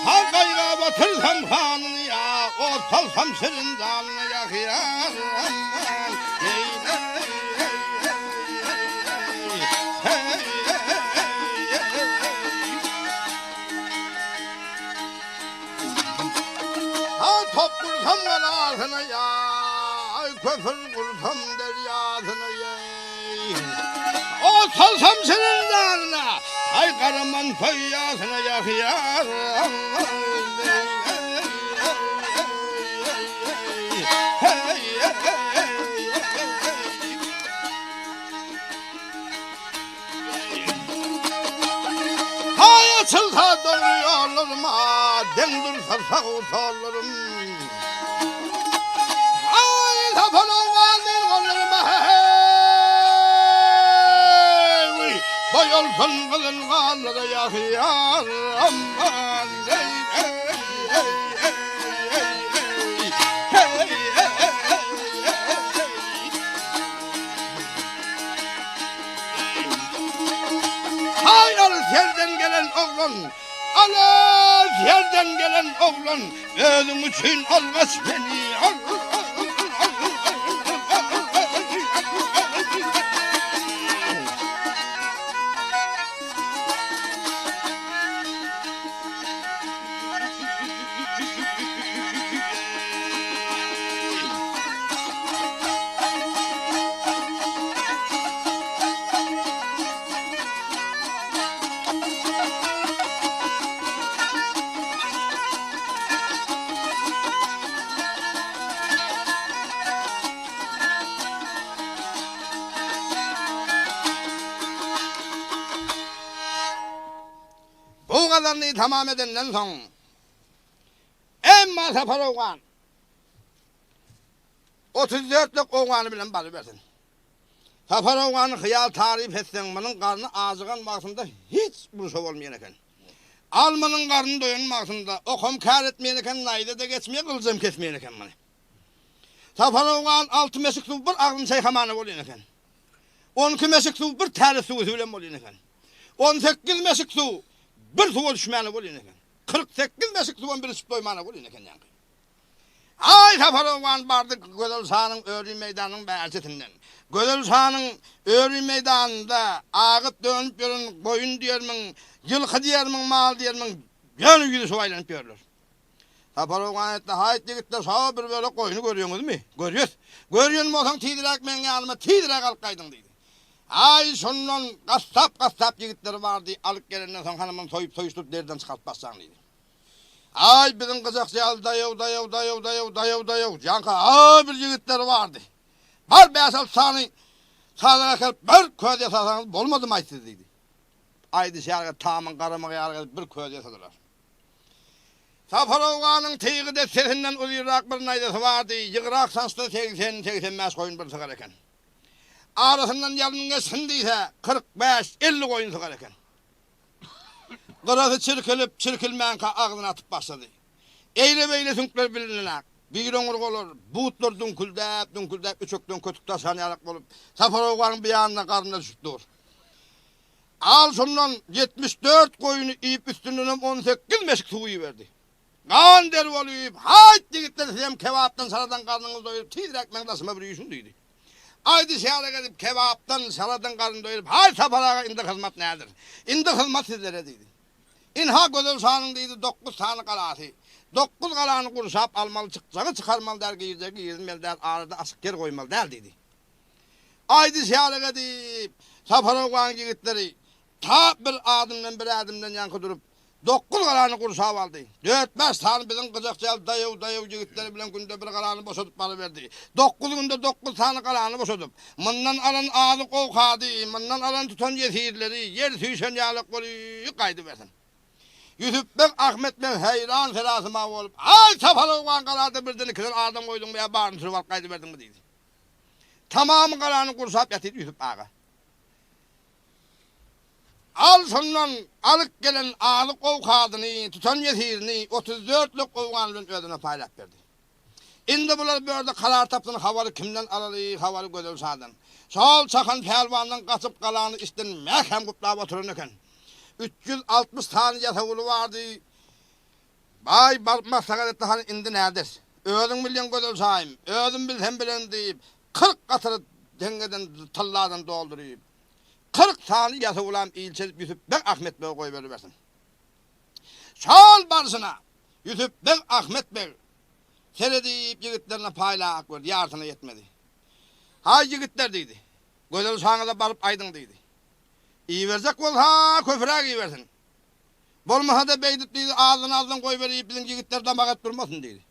Ha gaýga batyrsam hanyny ýa, ot salsam şirin janyna ýa hyýal Ha top gursam galasyna ýa, köpür gursam derýasyna ýeý. Ot salsam şirin janyna, aý garaman söýýasyna ýa hyýal. Haý açylsa dogry ýollaryma, deň dursa sag-u sollarym. Aý tapan owgan diýr gollaryma, heý, boýalsyn gyzyl ganlara ýa hyýal, aman, Haý alys ýerden gelen oglan, Alys ýerden gelen oglan, Özüň üçin algaç meni. Bu gazalny tamam edenden soň, Emma Sapar owgan 34 lük owgany bilen barybersin. Sapar owgany hyýal taryp etseň, munuň garny ajygan wagtynda hiç urşa bolmaýan eken. Al munuň garny doýan wagtynda okam kär etmeýän eken, naýza-da geçmeýär, gylyjam kesmeýän eken muny. Sapar owgan alty meşik suw bir agzyn çaýhamana bolýan eken. On iki meşik suw bir täret suwusy bilen bolýan eken. On sekiz meşik suw bir suwa düşmäne bolýan eken. 48 meşik suwam bir içip doýmana bolýan eken ýaňky. Aý Sapar owgan bardy Gözel şanyň öri meýdanynyň bärçesinden. Gözel şanyň öri meýdanynda agyp dönüp ýören goýun diýermiň, ýylky diýermiň, mal diýermiň, ýöne ýüzüşip aýlanyp ýörler. Sapar owgan aýtdy, Haýt ýigitler, şo bir bölek goýny görýäňizmi? Görýäs. Görýän bolsaň tizräk meň ýanyma tizräk alyp gaýdyň diýdi. Aý, şondan gassap-gassap ýigitleri bardy, alyp gelenden soň hany muny soýup soýuşdyryp deriden çykaryp basjaň diýdi. Aý, biziň gyjakçy ýaly daýaw, daýaw, daýaw, daýaw, daýaw, daýaw, ýaňky aý bir ýigitleri bardy. Bar bäş-alty sany sazak äkelip bir köz ýasasaňyz bolmadymaý siz diýdi. Aýdyşy ýaly tamyň garamagy ýaly edip bir köz ýasadylar. Sapar owganyň tygy dessesinden uzynrak bir naýzasy bardy, ýygrak saçda segsen, 85 goýun bir sygar eken. Arasyndan ýalyn geçsin diýse, 45, 50 goýun sygar eken. Gyrasy çirkilip, çirkilmänkä agzyna atyp başlady. Eýle-beýle süňkler bilinenak. Bir oňurgalar, butlar düňküldäp, düňküldäp üçekden kötük daşan ýalak bolup, Sapar owganyň bir ýanynda garnyna düşüp dur. Al şondan 74 goýuny iýip üstündenem 18 meşik suw iýiberdi. Gan der bolup, haýt ýigitler sizem kebapdan şaradan garnyňyzy doýuryp tizräk meň daşyma bir üýşüň diýdi. Aýdy şära gezip kebapdan şaradan garyn doýuryp haý Sapar aga indi hyzmat nädir? Indi hyzmat sizlere diýdi. Ynha Gözel şanyň diýdi dokuz sany galasy. Dokuz galany gurşap almaly çykjagy çykarmaly däl girjegi girizmeli däl arada açyk ýer goýmaly däl diýdi. Aýdy şära gezip Sapar owganyň ýigitleri Ta bir adymdan bir ädimden ýaňky durup, dokuz galany gurşap aldy. Dört-bäş sany biziň gyjakçy ýaly daýaw-daýaw ýigitleri bilen günde bir galany boşadyp baryberdi. Dokuz günde dokuz sany galany boşadyp, mundan alan azyk-owkady, mundan alan tutan ýesirleri ýer süýşen ýalak bolup gaýdybersin. Ýusup beg Ahmet beg häýran-serasyma bolup, Aý, Sapar owgan galada birden-ikiden adam goýduňmy ýa baryny sürüp alyp gaýdyberdiňmi? diýdi. Tamamy galany gurşap ýatyr Ýusup aga. Al şondan alyp gelen azyk-owkadyny, tutan ýesirini 34 lök owgan bilen özüne paýlap berdi. Indi bular bu ýerde karar tapsyn, habary kimden alaly, habary Gözel şadan. Şol Çakan pälwandan gaçyp galany içden mäkäm gutlap oturan eken. 360 sany ýasawuly bardy. Baý, baryp maslahat etdi, hany indi näderis? Özüň bilýäň Gözel şaýym, özüm bilsem bilen diýip, 40 gatyry teňňeden, tylladan dolduryp, 40 sany ýasawulam ilçi edip Ýusup beg Ahmet bege goýberibersin. Şol barşyna Ýusup beg Ahmet beg seredip ýigitlerine paýlap gördi, ýarsyna ýetmedi. Haý ýigitler diýdi, Gözel şaňyza baryp aýdyň diýdi. Iberjek bolsa köpüräk ibersin. Bolmasa-da beýdip diýdi, azdan-azdan goýberip biziň ýigitler damak edip durmasyn diýdi.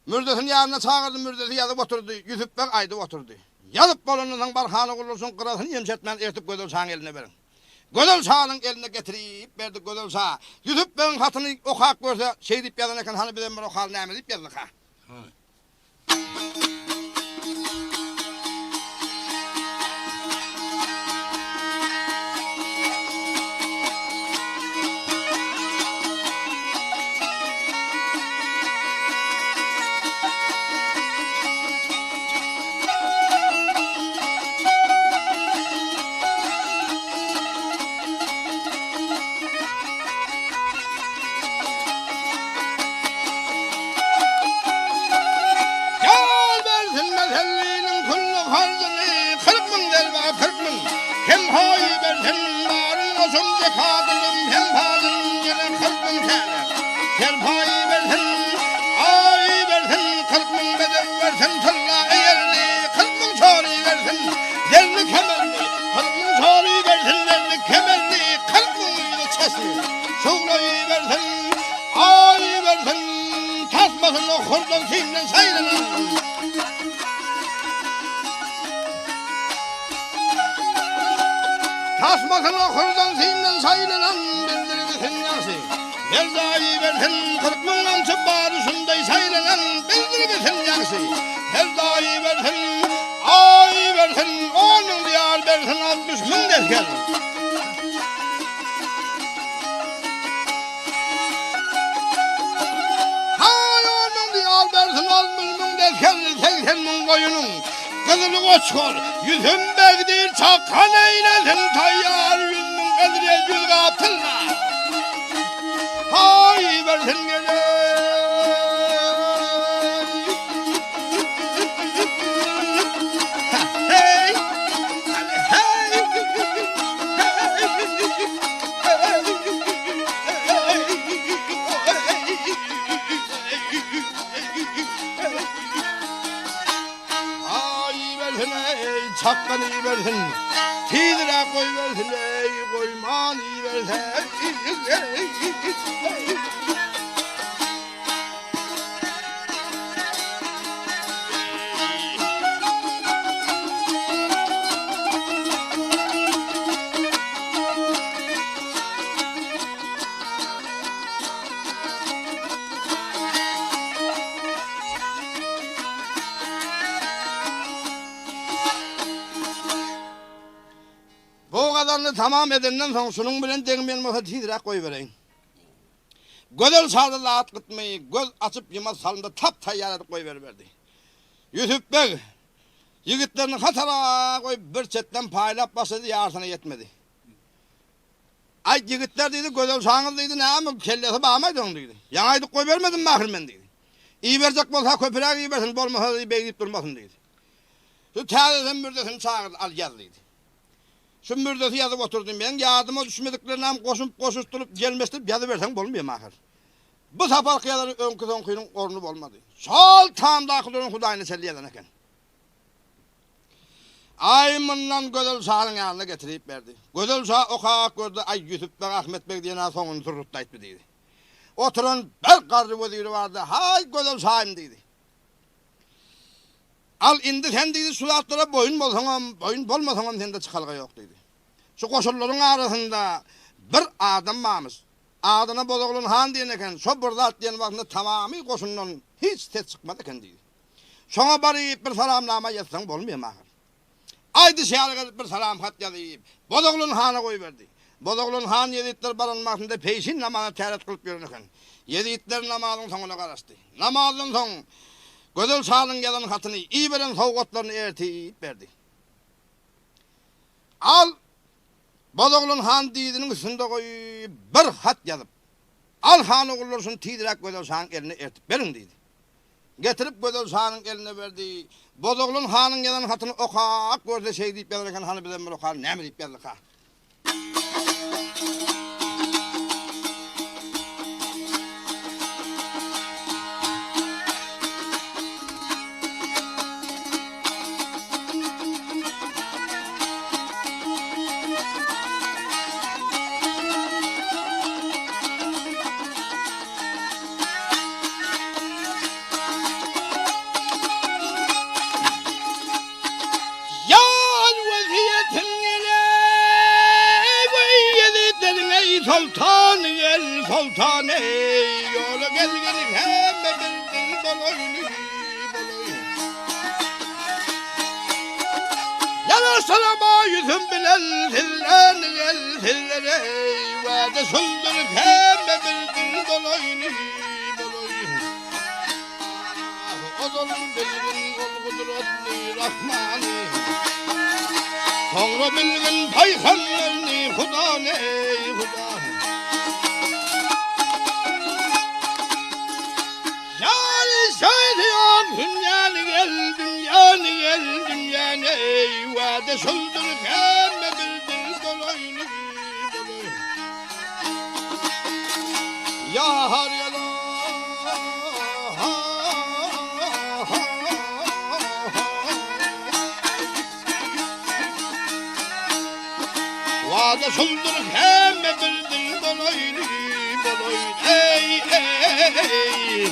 Mürzesini ýanyna çagyrdy, Mürzesi ýazyp oturdy, Ýusup beg aýdyp oturdy. Ýazyp bolandan soň bar hana gurluşyň gyrasyny ýemşertmän ertip Gözel şaň eline beriň. Gözel şanyň eline getirip berdi. Gözel şa Ýusup begiň hatyny okap görse, şeý diýip ýazan eken, Hany bizem bir okaly näme diýip ýazdyka? Ýol bersin meselliniň külli harjyny, 40 müň zerba, 40 müň. Hem haý bersin baryň goşun zekadynym, hem pajyn ýene 40 müň täne. Serpaý bersin, aý bersin, 40 müň bedew bersin, tylla eýerli, 40 müň çory bersin, zerli kemerli, 40 müň çory bersin, zerli kemerli, 40 müň ýüzi çeşli. Şuglaýy bersin, aý bersin, tasmasyn okurdan simden saýlanan. Tasmasyn okurdan simden saýlanan, bildirgisin ýagşy. Berzaýy bersin, 40 müň gamçy bary şundaý saýlanan, bildirgisin ýagşy. Berzaýy bersin, aý bersin, on müň diýar bersin, 60 müň desger. Haý, on müň diýar bersin, 60 müň desgerli, 80 müň goýunyň. Gyzyly goçgar, ýüzüm begdir, çakan eýlesin, taýýar ýüz müň ezrel ýüz gap tylla. Haý, bersin gelen. Hey! Hey! Aý ibersin eý, çakgan ibersin, Tizräk goýbersin eý, goýman iberse. Bu gazalny tamam edenden soň şunuň bilen deňmeýän bolsa tizräk goýbereýin. Gözel şada zat gytmy, göz açyp ýumaz salymda tap taýýar edip goýberiberdi. Ýusup beg ýigitlerini hatara goýup bir çetden paýlap başlady, ýarsyna ýetmedi. Aýt ýigitler diýdi, Gözel şaňyz diýdi, näme kellesi barmy aýdyň diýdi. Ýaňy aýdyp goýbermedimmi ahyr men diýdi. Iberjek bolsa köpüräk ibersin, bolmasa diýdi, beý diýip durmasyn diýdi. Şu täzeden mürzesini çagyrdy, al ýaz diýdi. Şu mürzesi ýazyp oturdy. Meň ýadyma düşmediklerinem goşup, goşuşdyryp, ýelmeşdirip ýazyberseň bolmaýarmy ahyr. Bu saparky ýazany öňki-soňkynyň orny bolmady. Şol tamdaky duran Hudaýyna çenli ýazan eken. Aý mundan Gözel şanyň ýanyna getirip berdi. Gözel şa okap gördi, Aý Ýusup beg, Ahmet beg diýen-ä soňuny turrutdy aýtdy diýdi. Oturan bir garry weziri bardy, Haý Gözel şaýym diýdi. Al indi sen diýdi şu zatlara boýun bolsaňam, boýun bolmasaňam sende çykalga ýok diýdi. Şu goşunlaryň arasynda bir adam barmyş. Adyna Bozoglan han diýen eken, şo bir zat diýen wagtynda tamamy goşundan hiç ses çykmaz eken diýdi. Şoňa baryp bir salamnama ýazsaň bolmaýarmy ahyr? Aýdyşy ýaly gezip bir salam hat ýazyp, Bozoglan hana goýberdi. Bozoglan han ýezitler baran wagtynda peýşin namazyna täret kylyp ýören eken. Ýezitler namazyň soňuna garaşdy. Namazdan soň Gözel şanyň ýazan hatyny, iberen sowgatlaryny ertip berdi. Al! Bozoglan han dyzynyň üstünde goýup, bir hat ýazyp, Al han ogullar şuny tizräk Gözel şanyň eline ertip beriň diýdi. Getirip Gözel şanyň eline berdi. Bozoglan hanyň ýazan hatyny okap görse şeý diýip ýazan eken, hany bizem bir okaly näme diýip ýazdyka. Ýaz wesýetim geleý, weý ýezitleriň eý soltany gel soltan eý, ýola gelgin hemme bir dil bolaýly bolaýly. Ýaraşsana ýüzüm bilen sizler gel sizler eý, wada şuldur hemme bir dil bolaýly bolaýly. Ozal bilgin ol gudratly Rahmany, Soňra bilgin paýhamberni Hudany eý Huda. Ýaly şaýyr dünýäni gel dünýäni gel dünýäni eý wada şuldur hemme bir dil bolaýly bolaýly. Ýa har ýa Wada şuldur hemme bir dil bolaýly bolaýly eý eý.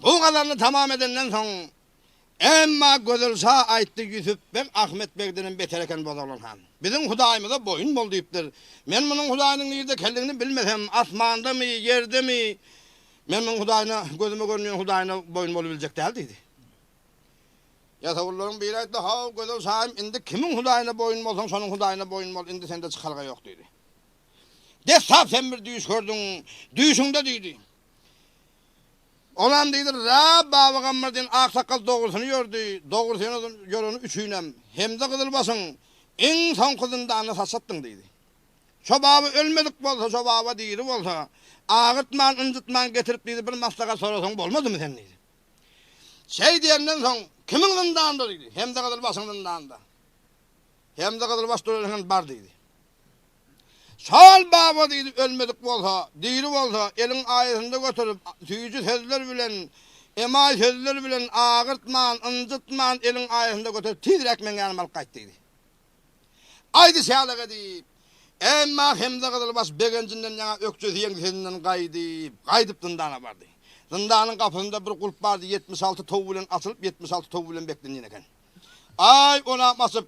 Bu gazalyny tamam edenden soň, Emma Gözel şa aýtdy, Ýusup beg Ahmet begdenem beter eken Bozoglan han. Biziň Hudaýymyza boýun bol diýipdir. Men munuň Hudaýynyň nirde ekenligini bilmesem, asmandamy, ýerdemi, men munuň Hudaýyna, gözüme görünýän Hudaýyna boýun bolubiljek däl diýdi. Ýasawullaryň biri aýtdy, Haw, Gözel şaýym, indi kimiň Hudaýyna boýun bolsaň, şonuň Hudaýyna boýun bol, indi sende çykalga ýok diýdi. Dessap sen bir düýş gördüň, düýşüňde diýdi. Olam diýdi, Rab Baba Gammar diýen aksakgal dogrusyny ýördi, dogrusyny ýöreni üçinem Hemze gyzylbaşyň iň soňky zyndanyna saçatdyň diýdi. Şo baba ölmedik bolsa, şo baba diri bolsa, agyrtman, ynjytman getirip diýdi, bir maslahat sorasaň bolmadymy sen diýdi. Şeý diýenden soň, Kimiň zyndanynda diýdi. Hemze gyzylbaşyň zyndanynda. Hemze gyzylbaş duran eken, bar diýdi. Şol baba diýdi, ölmedik bolsa, diri bolsa, eliň aýasynda göterip, süýji sözler bilen, emaý sözler bilen agyrtman, ynjytman eliň aýasynda göterip, tizräk meň ýanyma alyp gaýt diýdi. Aýdy şälik edip, emma Hemze gyzylbaş begenjinden ýaňa ökjesi ýeňsesinden gaýdyp, gaýdyp zyndana bardy. Zyndanyň gapysynda bir gulp bardy, 76 tow bilen açylyp, 76 tow bilen beklenýän eken. Aý, onam açyp,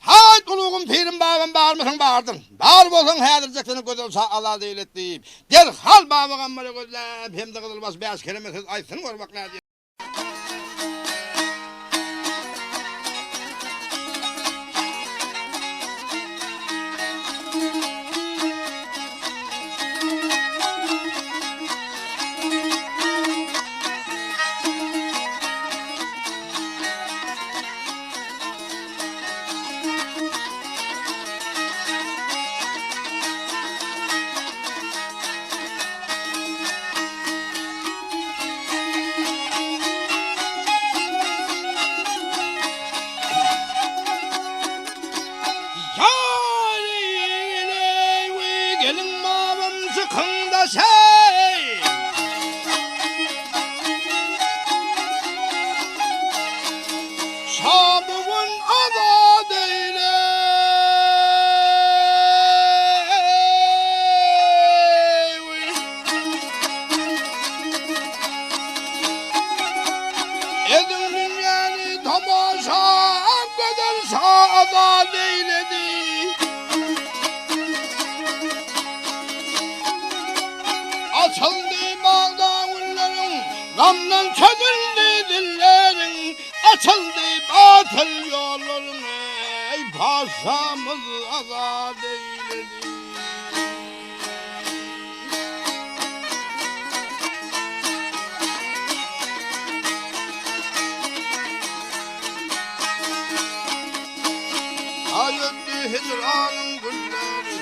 Haýt, ulugym, pirim, babam barmysyň, bardyň. Bar bolsaň, häzirjek seni gözel şa azat eýlet diýip, derhal Baba Gammara gözläp, hem-de gyzylbaş bäş keleme söz aýtsyn gör bak nädýär. Geliň babam çykyň-da şeý. Şa bu gün azat eýle. Ediň. Açyldy batyl ýollaryň eý paşamyz azat eýledi. Aý ötdi hijranyň günleri,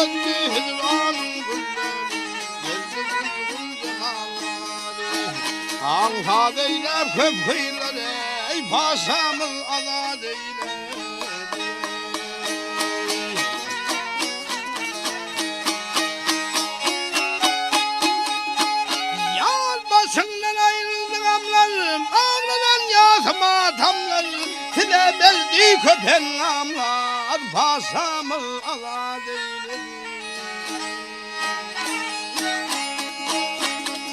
Ötdi hijranyň günleri, Geldi gül-gül jemallary. Aňsat eýläp köp hyýlary, Eý paşamyz azat eýledi. Ýar başyňdan aýryldy gamlarym, Agladan ýasym atamlar, Size berdi köp engamlar, Paşamyz azat eýledi.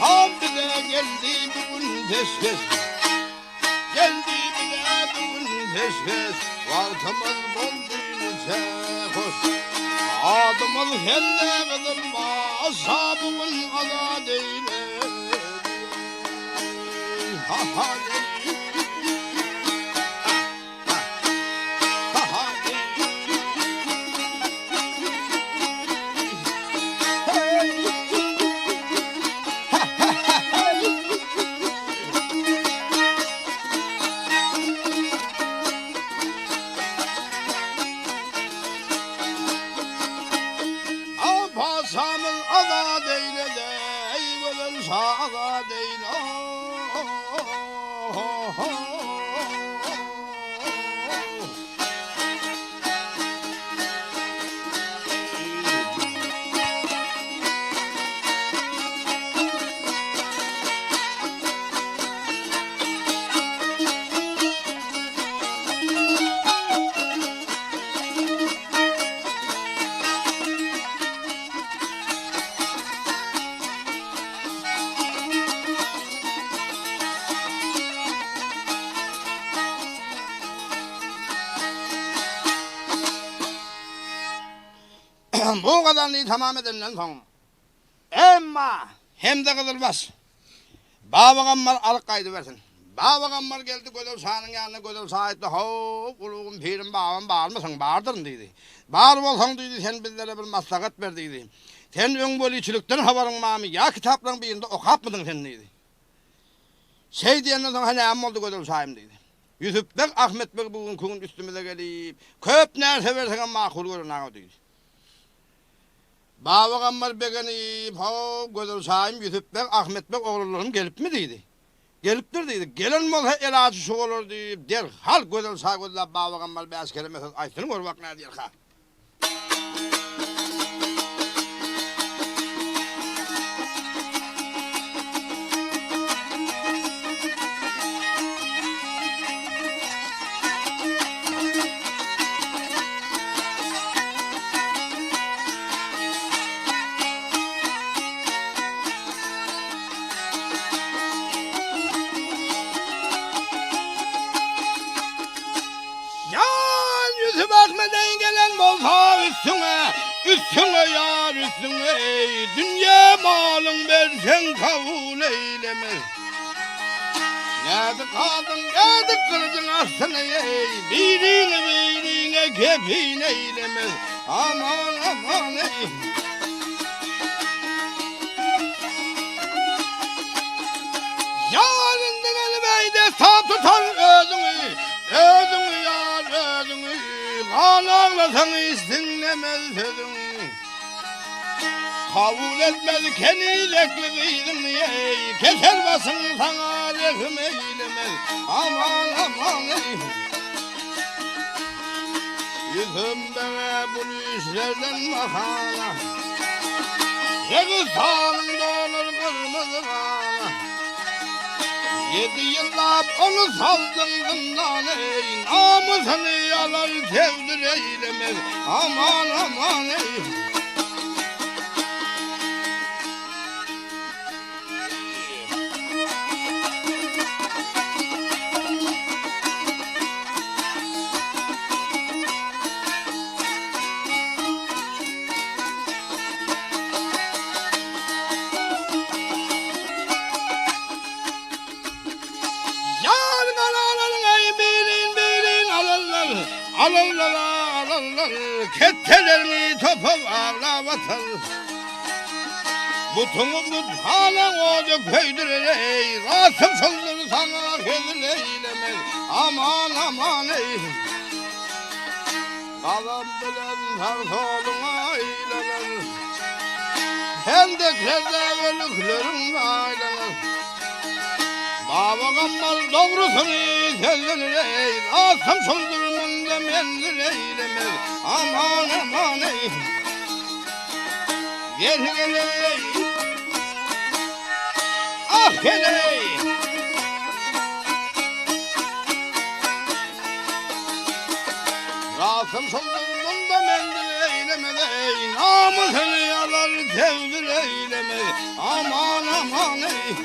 Tam bize geldi bu gün peşgeş, Geldi bize bu gün peşgeş, Wagtymyz boldy niçe hoş. Adymyz hem-de gyzylbaş, Şa bu gün azat eýledi. Ha-ha. Paşamyz azat eýledi, eý gözel şa azat eýle. Bu gazany tamam edenden soň, emma hem-de gyzylbaş Babagammar alyp gaýdybersin. Babagammar geldi Gözel şanyň ýanyna, Gözel şa aýtdy, How, ulugym, pirim, babam barmysyň? Bardyryn diýdi. Bar bolsaň diýdi, sen bizlere bir maslahat ber diýdi. Sen öň weliçilikden habaryň barmy, ýa kitaplaryň birinde okapmydyň sen diýdi. Şeý diýenden soň, Hä, näme boldy Gözel şaýym diýdi. Ýusup beg, Ahmet beg bu günki gün üstümize gelip, köp närse berseňem makul gören-aga diýdi. Baba Gammar begenip, How, gözel şaýym Ýusup beg, Ahmet beg oglanlarym gelipmi? diýdi. Gelipdir diýdi. Gelen bolsa elajy şu bolar diýip, derhal Gözel şa gözläp Baba Gammar bäş keleme söz aýtsyn gör bak nädýärka. Ýar ýüzi bakmadan gelen bolsa üstüňe, Üstüňe ýar üstüňe eý, dünýe malyň berseň kabul eýlemez. Näzik adyň näzik gylyjyň astyna eý, Biriňi biriňe kepin eýlemez. Aman aman eý. Ýar indi gelip eý destan tutar özüňi, Özüňi ýar özüňi, Gan aglasaň hiç diňlemez sözüňi. Kabul etmez kenizekli gyzyňy eý, Keser başyň saňa rehim eýlemez. Aman aman eý. Ýüzüm bege bul işlerden bahana, Registanyň dolar gyrmyzy gana. Ýedi ýyllap ony saldyň zyndana eý, Namysyny alar tebdil eýlemez. Aman aman eý. Ýar Ketdeleriňi topa baglap atar. Butuňy buthana oda köýdürer eý, Rastym şoldur saňa hezil eýlemez, Aman, aman eý. Gazap bilen sag-soluňa aýlanar. Hendeklerde ölükleriň jaýlanar. Baba Gammal dogrusyny sözlenir eý, Rastym şoldur munda menzil eýlemez, Aman, aman eý. Gel gel-eý! Ah gel-eý! Rasym şoldur munda menzil eýlemez-eý, Namysyny alar tebdil eýlemez, Aman, aman eý!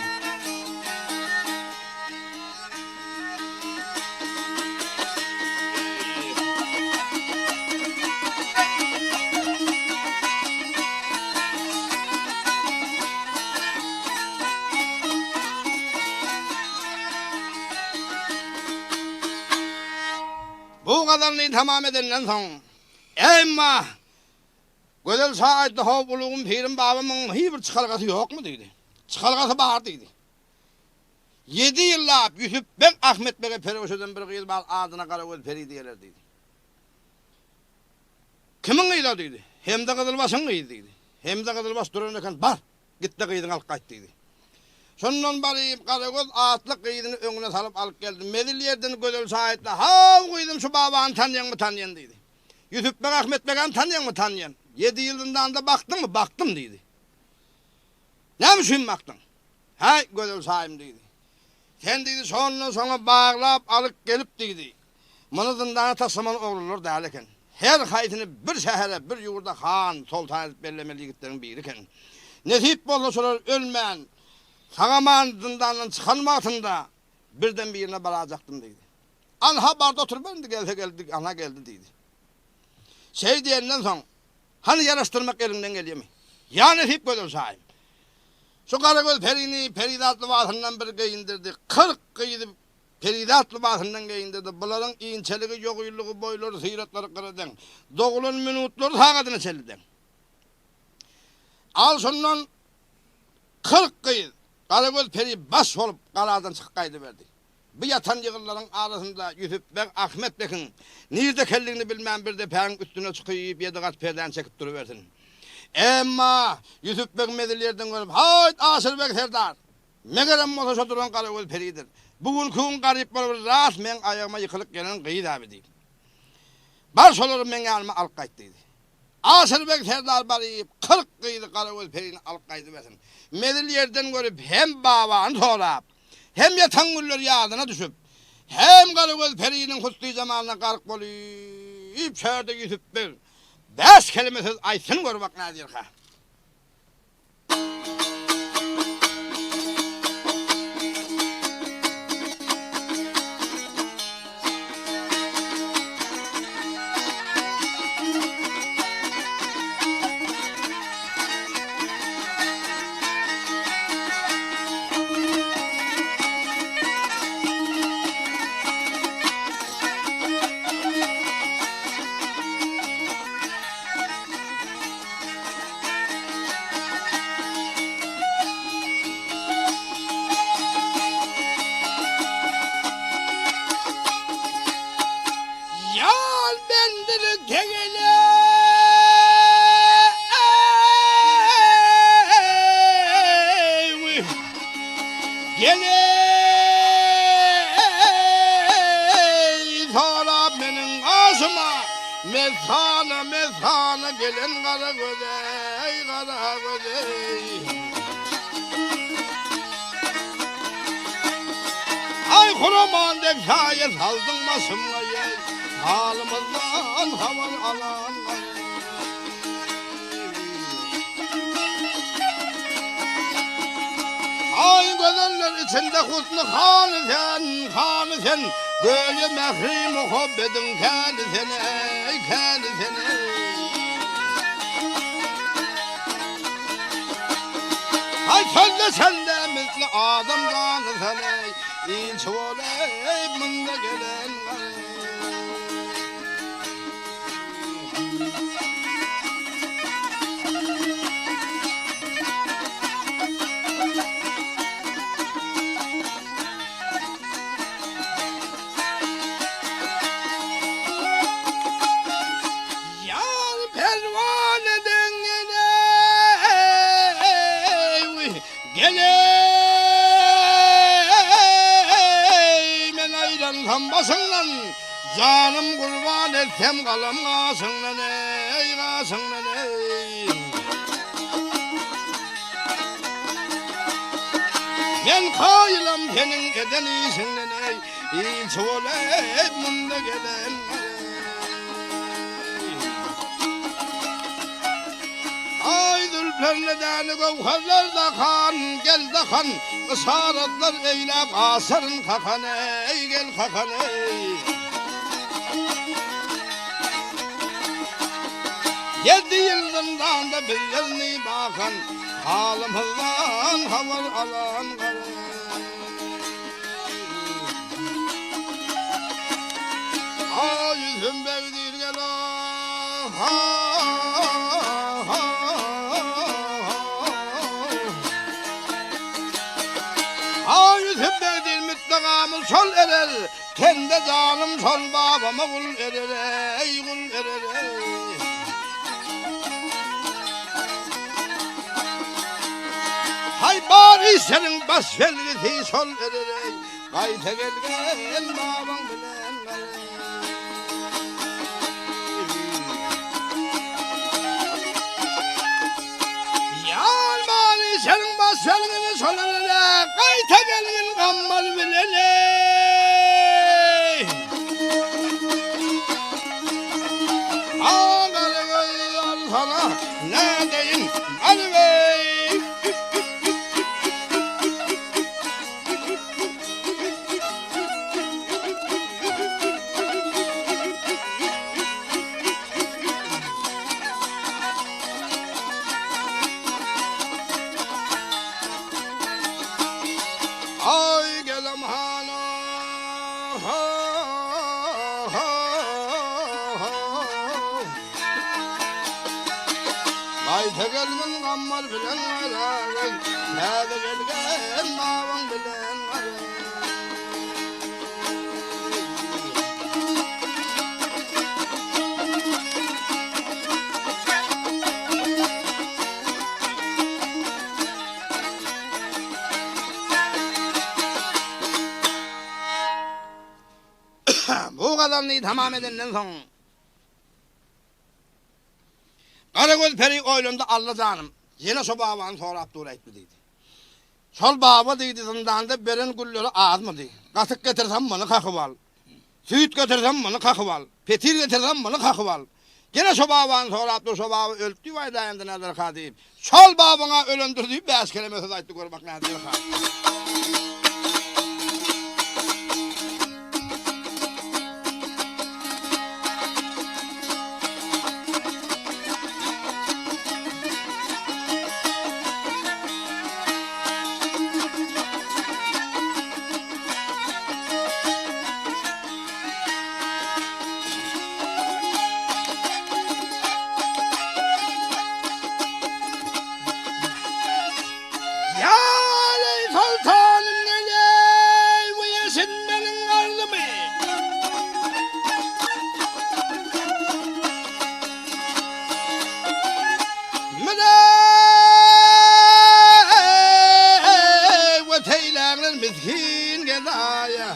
Bu gazalny tamam edenden soň, Emma, Gözel şa aýtdy, How, ulugym, pirim, babamyň hiç bir çykalgasy ýokmy? diýdi. Çykalgasy bar diýdi. Ýedi ýyllap Ýusup beg Ahmet bege perweş eden bir gyz bar, adyna Garagöz peri diýerler diýdi. Kimiň gyzy o diýdi. Hemde Gyzylbaşyň gyzy diýdi. Hemde Gyzylbaş duran eken, bar, git-de gyzyňy alyp gaýt diýdi. Şondan baryp Garagöz atly gyzyny öňüne salyp alyp geldi. Mezil ýerden Gözel şa aýtdy, Haw, gyzym, şu babany tanýaňmy, tanýan diýdi. Ýusup beg Ahmet begem tanýaňmy, tanýan. Ýedi ýyl zyndanda bakdyňmy, bakdym diýdi. Näme üçin bakdyň? Häý, gözel şaýym diýdi. Sen diýdi, şondan şoňa baglap alyp gelip diýdi. Muny zyndana taşlamaly oglanlar däl eken. Her haýsyny bir şähere, bir ýurda han, soltan edip bellemeli ýigitleriň biri eken. Nesip bolsa şolar ölmän, sag-aman zyndandan çykan wagtynda birden birine barajakdym diýdi. Anha barda oturyber indi gelse geldi, anha geldi diýdi. Şeý diýenden soň, Hany ýaraşdyrmak eliňden gelýärmi? Ýa nesip gözel şaýym. Şu Garagöz perini perizat lybasyndan bir geýindirdi. 40 gyzy perizat lybasyndan geýindirdi. Bularyň inçeligi, ýogynlygy, boýlary, syratlary gyra deň. Doglan minutlary sagadyna çenli deň. Al şondan 40 gyz Garagöz peri baş bolup galadan çykyp gaýdyberdi. Bu ýatan ýygynlaryň arasynda Ýusup beg Ahmet bekiň nirde ekenligini bilmän bir depäniň üstüne çykyp ýedi gat perdäni çekip durubersin. Emma Ýusup beg mezil ýerden görüp, Haýt, Aşyr beg serdar! Megerem bolsa şo duran Garagöz peridir. Bu günki gün garyp bolup ras meň aýagyma ýykylyp gelen gyz-a bi diýip. Bar şolary meň ýanyma alyp gaýt diýdi. Aşyr beg serdar baryp, 40 gyzy Garagöz perini alyp gaýdybersin. Mezil ýerden görüp hem babany sorap, hem ýatan günler ýadyna düşüp, hem Garagöz periniň husny jemalyna gark bolyp, şo ýerde Ýusup beg bäş keleme söz aýtsyn gör bak nädirka. Ýal bendini tegele Gel-eý sorap meniň gaşyma Mesana mesana gelen gara göz-eý gara göz-eý Aý huraman dek saýa saldyň başymga-eý Halymyzdan habar alan Aý gözeller içinde husny hany sen, hany sen, Göýä mähri muhabbediň käni sen eý, käni sen eý. Aý sözleşende misli adam jany sen eý, Ilçi bolup munda gelen garyp. Janym gurban etsem galam gaşyňdan eý, gaşyňdan eý. Men kaýylam seniň eden işiňden eý, ilçi bolup munda gelen Aý zülplerine däne göwherler dakan, gel dakan, Yşaratlar eýläp gaşaryn kakan eý, gel kakan eý. Ýedi ýyl zyndanda bizlerni bakan, Halymyzdan habar alan gara. Aý ýüzüm begdir gel Aý ýüzüm begdir mütdegamyz şol erer, Tende janym şol babama gul erer eý, gul erer eý. Haý bar işleriň baş belgisi şol erer eý, Gaýta gelgin babaň bilen gaý. Ýar bar işleriň baş belgisi şol erer eý, Gaýta gelgin gammar bilen eý. Agaly göz alsana nädeýin Alweý. Aý gelem hana Gaýta gelgin gammar bilen garaý, Täze gelgen babaň bilen garaý. Bu gazalyny tamam edenden soň, Garagöz peri oýlandy, Alla janym, ýene şo babany sorap dur aýtdy diýdi. Şol baba diýdi, zyndanda beren gülleri azmydy? Gatyk getirsem muny kakyp al. Süýt getirsem muny kakyp al. Petir getirsem muny kakyp al. Ýene şo babany sorap dur, şo baba ölüp diýip aýdaýanda näderka diýip. Şol babaňa ölendir diýip bäş keleme söz aýtdy, gör bak näderka. Ýa-leý soltanym neleý we eşit meniň arzymy. Mine we teýläňler misgin gedaýa.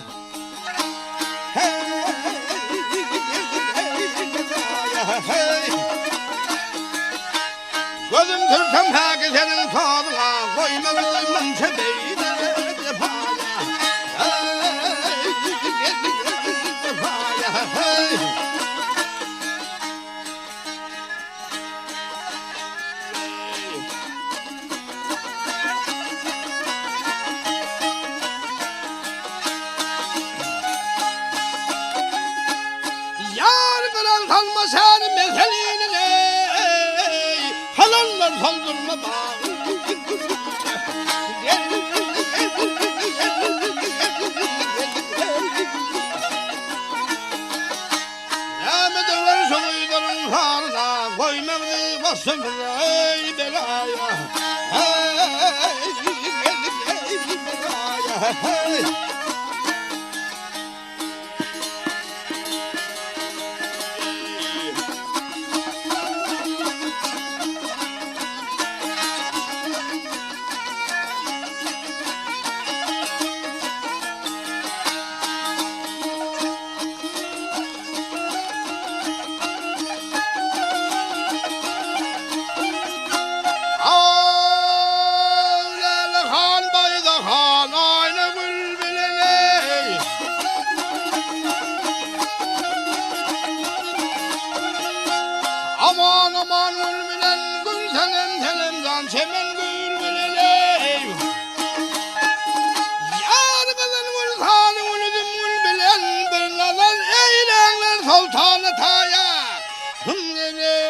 Gözüm sürtsem päki seniň tozuňa, Goýma bizi munça beýle jepaýa. Ýar gyran salma sen meselini eý, Halallar soldurma bagyny. Näme döwer şu gyzlaryň halyna, Goýma bizi başymyza eý belaýa. Eý belaýa heý. Çaman çemen gül bileleý. Ýar gyzyl gül sary gül üzüm gül bilen bir nazar eýläňler soltany taýa. Hüm geleý.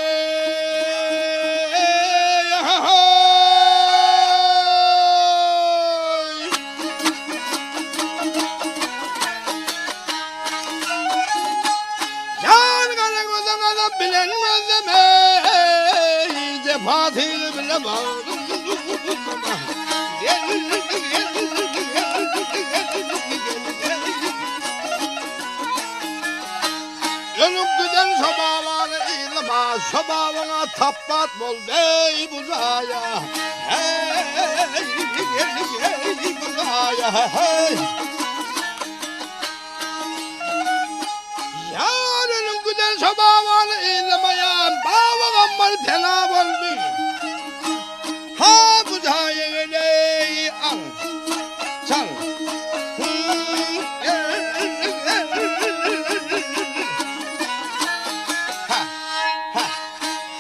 Ýar gara göze gazap bilen gözleme, Jepa tygy bile bagrym duzlama. Gel, gel, gel, gel, gel, gel. Ölüp giden şo babany yzlama, Şo babaňa tapbat bol deý bu jaýa. Heý, gel, gel, bu jaýa, heý. Ýar ölüp giden şo babany yzlamaýan, Baba Gammar pena boldy. Ha bu jaýa geleý, al, çal. Ha, ha,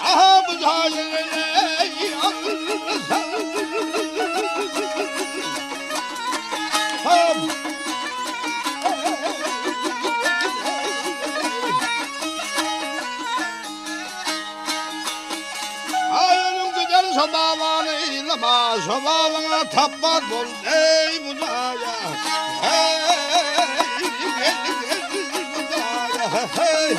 ha bu jaýa geleý, al, çal. Ha. Aý ölüm giden şo babany yzlama, şo babaňa tapbat bol eý bu jaýa. Heý, gel, gel bu jaýa, heý.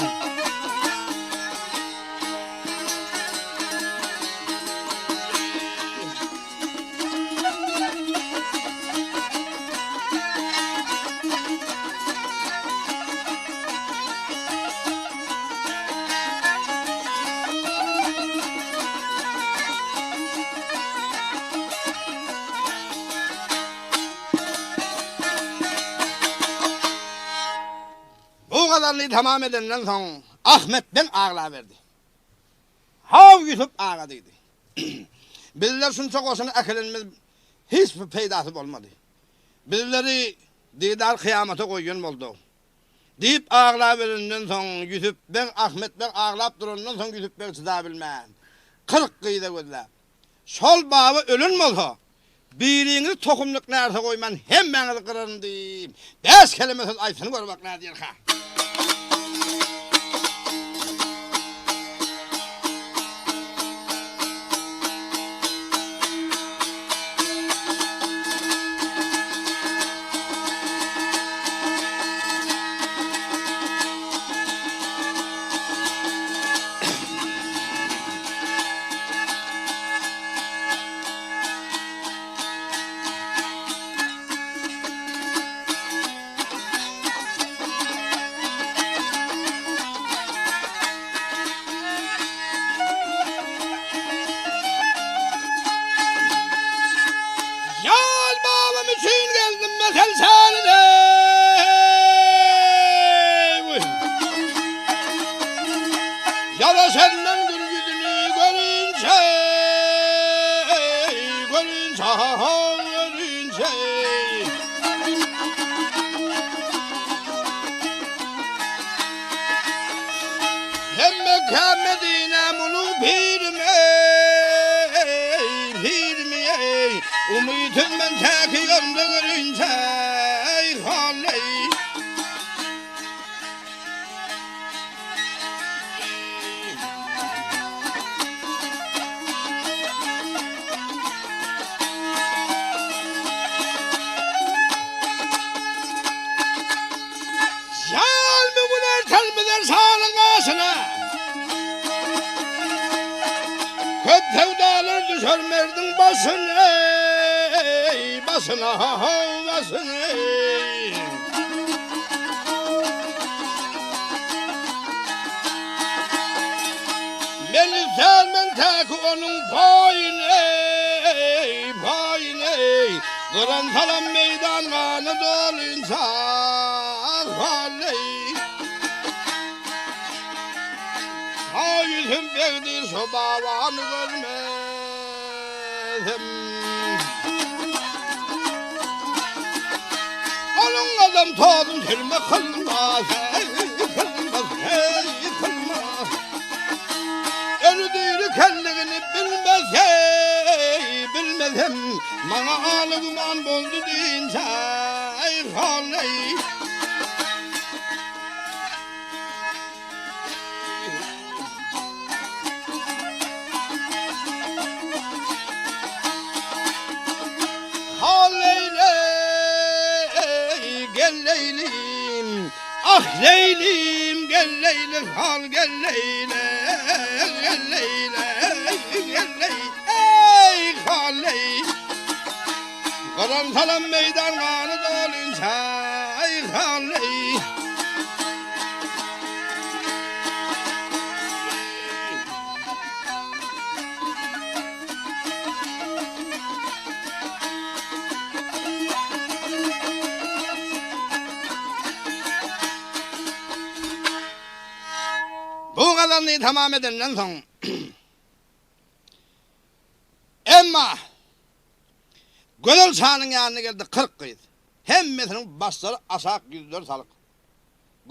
Bu gazalyny tamam edenden soň Ahmet beg aglaberdi. Haw, Ýusup aga diýdi. Bizler şunça goşuny äkelenimiz hiç bir peýdasy bolmady. Bizleri didar kyýamata goýan boldy. Diýip aglaberenden soň Ýusup beg Ahmet beg aglap durandan soň Ýusup beg çydabilmän, 40 gyza gözläp, Şol baba ölen bolsa, biriňizi tohumlyk närse goýman hemmäňizi gyraryn diýip, bäş keleme söz aýtsyn gör bak nädýärkä. Ýaz babam üçin geldim mesel şährine. Ýara senden gül ýüzüni görünçe, görünçe, görünçe. Hem Mekge, Medine, ulug pirim ey, pirim ey. Umyt etmen täki ýolda görünçe, ey, haleý. Ýalmy güler telmiler şanyň gaşyna. Köp söwdalar düşer merdiň başyna, eý, başyna, başyna, eý. Men istermen täki onuň paýyny, eý, paýyny, eý. Gyran salam meýdan gana dolynça, haleý. Ha ýüzüm begdir şo babany görmesem. Onuň adam tozun sürme kylmaz, eý, kylmaz, eý, kylmaz. Öli diri kelligini bilmez, eý. gelmesem, maňa aly güman boldy diýinçä, eý, hal-eý. Hal leýleý, gel leýlim, ah leýlim, gel leýlim, hal gel leýle, gel leýle, gel leý, eý hal leý. Gyran salam meýdan gany dolynça, eý hal leý. Bu gazalyny tamam edenden soň, emma Gözel şanyň ýanyna geldi 40 gyz. Hemmesiniň başlary aşak, ýüzleri salyk.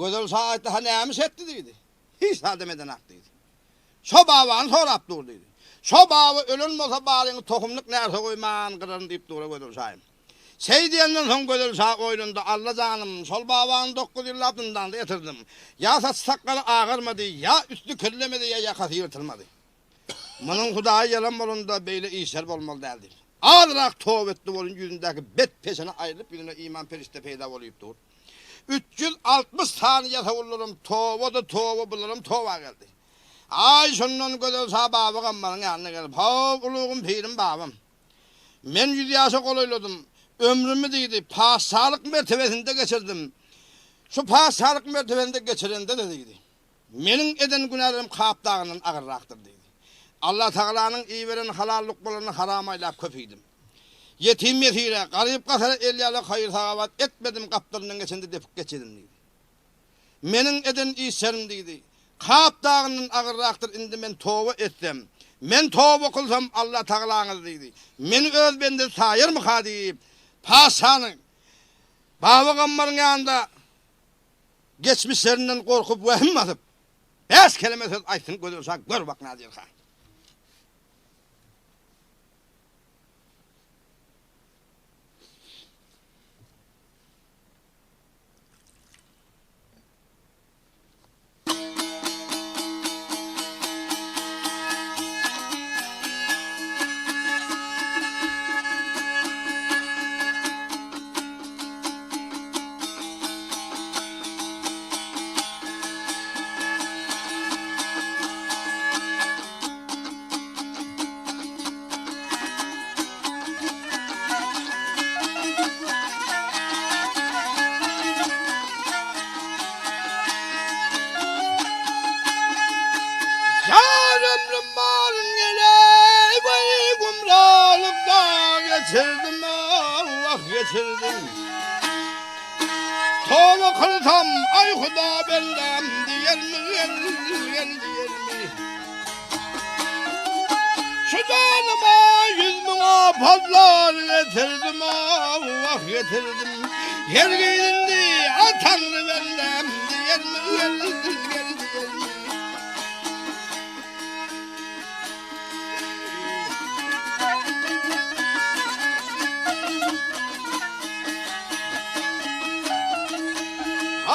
Gözel şa aýtdy, Ha nämiş etdi diýdi. Hiç zadam edenak diýdi. Şo babany sorap dur diýdi. Şo baba ölen bolsa baryňy tohumlyk närse goýman gyraryn diýip dur-a Gözel şaýym. Şeý diýenden soň Gözel şa oýlandy, Alla janym, şol babany dokuz ýyllap zyndanda ýatyrdym. Ýa saçy-sakgaly agarmady, ýa üsti kirlemedi, ýa ýakasy ýyrtylmady. Munuň Hudaýy ýalan bolanda beýle işler bolmaly däl diýip. Azrak toba etdi welin ýüzündäki bet peşene aýrylyp ýüzüne iman perişde peýda bolýup dur. 360 sany ýasawullaram toba-da toba, bularam toba geldi. Aý, şondan Gözel şa Baba Gammaryň ýanyna gelip, How, ulugym, pirim babam! Men ýüz ýaşa golaýladym. Ömrümi diýdi, patyşalyk mertebesinde geçirdim. Şu patyşalyk mertebesinde geçirende-de diýdi, meniň eden günälerim Kap dagyndan agyrrakdyr diýdi. Allatagalanyň iberen halal lukmalaryny haram aýlap köp iýdim. Ýetim-ýesire, garyp-gasara el ýalak haýyr-sahawat etmedim, gapdalyndan geçende depip geçedim diýdi. Meniň eden işlerim diýdi. Kap dagyndan agyrrakdyr, indi men toba etsem, men toba kylsam Allatagalaňyz diýdi. Meni öz bendesi saýarmyka diýip, patyşanyň Baba Gammaryň ýanynda geçmişlerinden gorkup wehim basyp, bäş keleme söz aýtsyn Gözel şa gör bak Nadir han. Ýar ömrüm baryn geleý weý gumralykda geçirdim ah geçirdim. Toba kylsam aý huda bendäm diýermi gel gel diýermi. Şu janyma 100.000 apatlar getirdim ah getirdim. Hergiz indi a Taňry bendäm diýermi gel gel diýermi.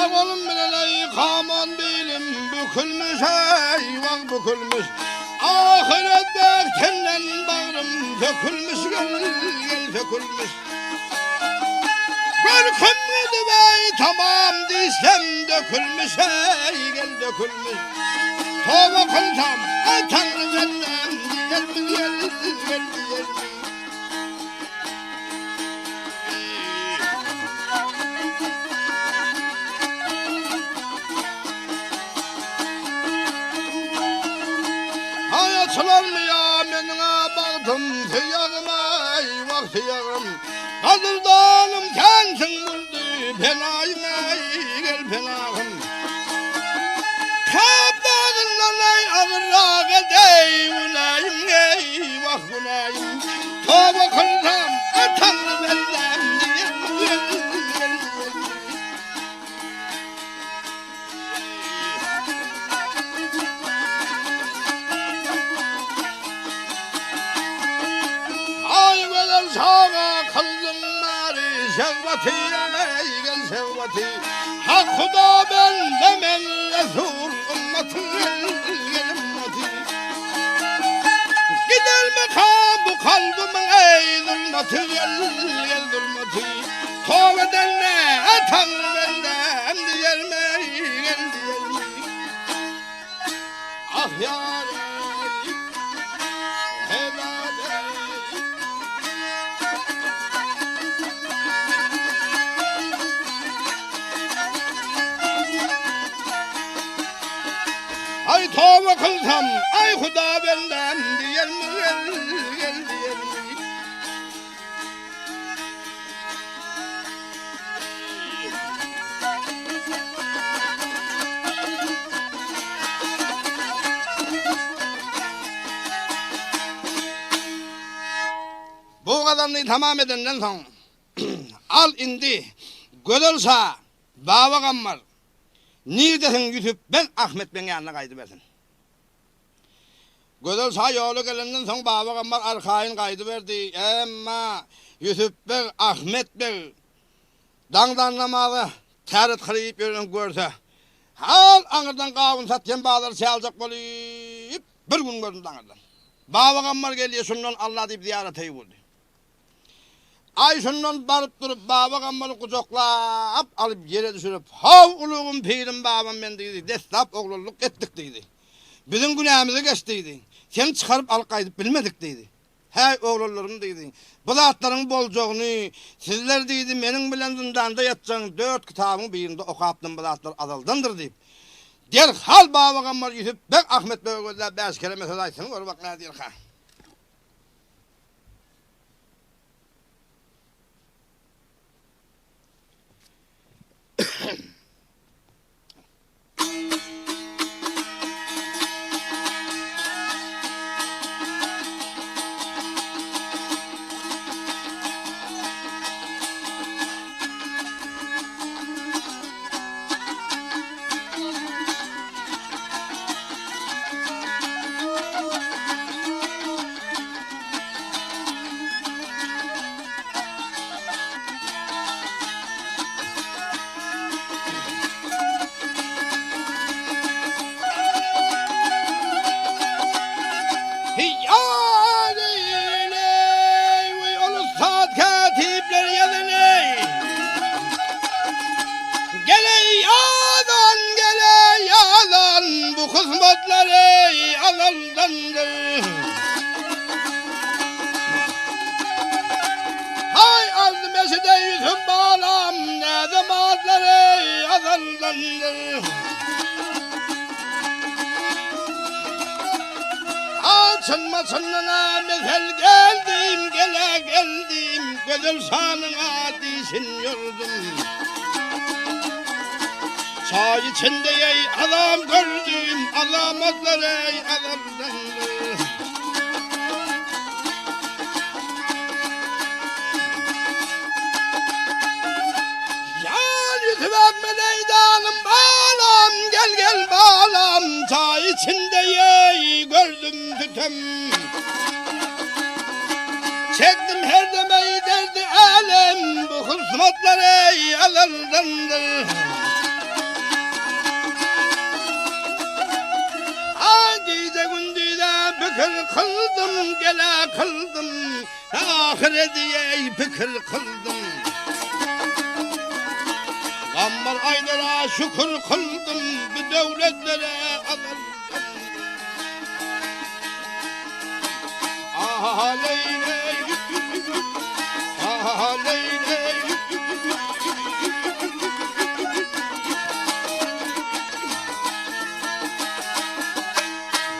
Sag olun bilen eý kaman bilim bükülmiş eý wag bükülmiş Ahyret berkinden bagrym sökülmiş gel gel sökülmiş Görküm gidip eý tamam diýsem dökülmiş eý gel dökülmiş Toba kylsam eý Taňry bendäm diýermi gel gel diýermi. Aý açylarmy ýa meniň-ä bagtym, söýegim eý, wah söýegim. Gadyrdanym sensiň buldy, penaýym eý, gel penahym. Kap dagyndan eý agyrrak edeý günäýim eý, wah günäýim. Toba kylsam, a Taňry bendäm diýen gel, gel, gel. Aý. şaga kyldyň bäri şehweti eý gel şehweti Hak huda bende men resul ymmatyň gel gel ymmaty Gidermika bu kalbymyň eý zulmaty gel gel zulmaty Toba edende Taňry bendäm diýermi eý gel diýermi Ah ýar eý, hedat eý. Aý toba kylsam, aý Huda bendäm diýermi gel, gel diýermi. Bu gazalny tamam edenden soň, Al indi, gözel şa, Baba Gammar, nirdesiň Ýusup beg Ahmet begiň ýanyna gaýdybersin. Gözel şa ýola gelenden soň Baba Gammar arkaýyn gaýdyberdi. Emma Ýusup beg, Ahmet beg daňdan namaza täret kylyp ýörenini görse, hal aňyrdan gawun satýan bazary çaljak bolup, bir gün göründi aňyrdan. Baba Gammar gelýär, şundan Alla diýip zyýarata ýüwürdi. Aý şundan baryp durup Baba Gammary gujaklap alyp ýere düşürip, How ulugym pirim babam men diýdi, deslap oglanlyk etdik diýdi. Biziň günämizi geç diýdi. Seni çykaryp alyp gaýdyp bilmedik diýdi. Häý oglanlarym diýdi, bu zatlaryň boljagyny sizler diýdi, meniň bilen zyndanda ýatjagyň dört kitabyň birinde okapdym bu zatlar azaldandyr diýip, derhal Baba Gammar Ýusup beg Ahmet bege gözläp bäş keleme söz aýtsyn gör bak nädýärkä. Bu kysmatlar ey azaldandyr. Hay aldım eşide yüzüm balam ne zamanlar ey azaldandyr. Açınma çınına mesel geldim gele geldim Gözel şanına dişin yordum. Çay içinde ey adam gördüm alamatlar ey adamdandır. Yar yüzü verme meydanım balam gel gel balam Çay içinde ey gördüm tütüm. Çektim her demeyi derdi alem bu hısmatlar ey alaldandır. Ha gece gündüze pikir kıldım gele kıldım Ahiret ey pikir kıldım. Gammar aýlara şükür kyldym bu döwletlere alyndım.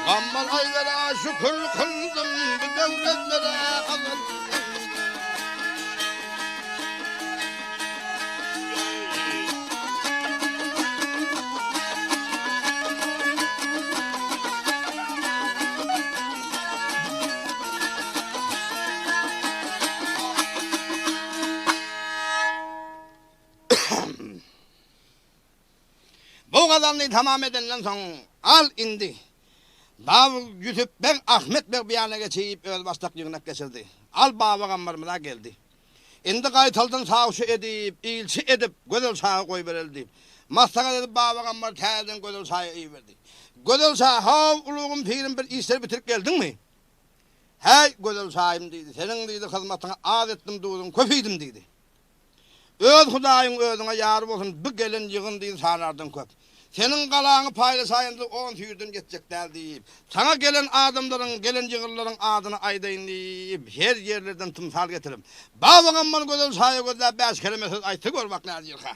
Gammar aýlara şükür kyldym bu döwletlere alyndım. Bu gazalny tamam edenden soň, al indi. Baba Ýusup beg Ahmet beg bu ýana geçip, özbaşdak ýygnak geçirdi. Al Baba Gambarymyz-a geldi. Indi gaýtaldan sawçy edip, ilçi edip, Gözel şaga goýbereli diýip, maslahat edip Baba Gammary täzeden Gözel şaýa iberdi. Gözel şa, How, ulugym, pirim, bir işleri bitirip geldiňmi? Häý, Gözel şaýym, diýdi, seniň, diýdi, hyzmatyňy az etdim, duzuňy köp iýdim, diýdi. Öz Hudaýyň özüňe ýar bolsun, bu gelen ýygyn diýdi sanardan köp. Seniň galaňy paýlaşaýyn-da on süýrden geçjek däl diýip, saňa gelen adamlaryň, gelen ýygynlaryň adyny aýdaýyn diýip, her ýerlerden tymsal getirip, Babagamman gözel şaýa gözläp bäş keleme söz aýtsa gör bak nädýärka.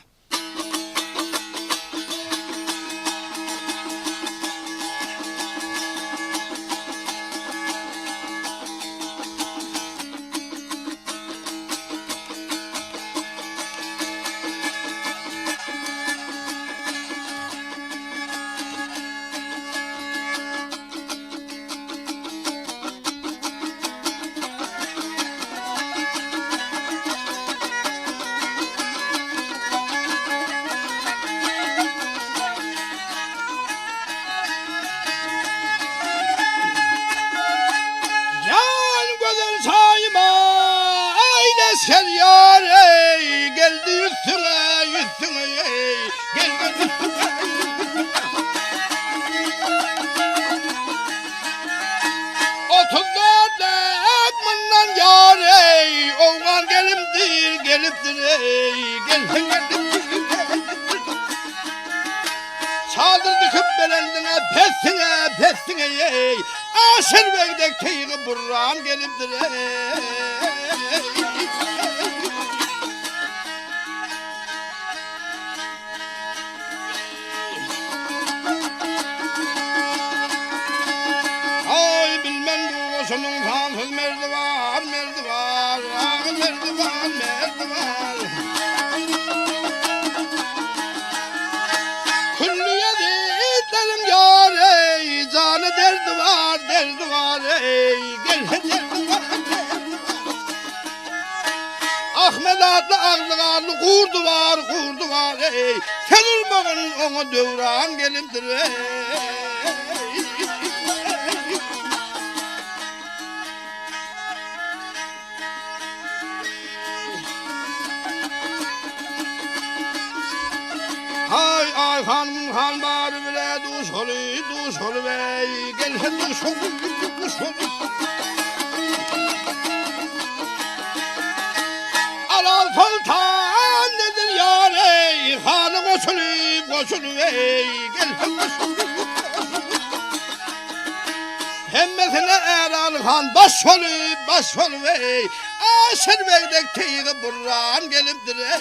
Jan gözel saýyma aý leşger ýar eý geldi üstüňe üstüňe eý geldi üstüňe 34 lek mundan ýar eý owgan gelimdir gelipdir eý geldi Çadyr dikip belendiňe pessiňe pessiňe eý Aşyr beg dek tygy burran gelipdir eý. Aý bilmen bu goşunyň sansyz merdi bar merdi bar merdi bar merdi bar. Külli ýezitleriň ýar eý, jany derdi bar, derdi bar eý, gel derdi bar, derdi bar. Ahmet atly agzy ganly gurdy bar, gurdy bar eý, sen urmagyn oňa döwran gelipdir eý. Haý aý han gün han bary bile duşaly duşaly beý gel hem duşaly duşaly Alal soltan nedir ýar eý hany goşulyp goşulyp eý gel hem goşulyp Hemmesine Äraly han baş bolup, baş bolup eý, Aşyr beg dek tygy burran gelipdir eý.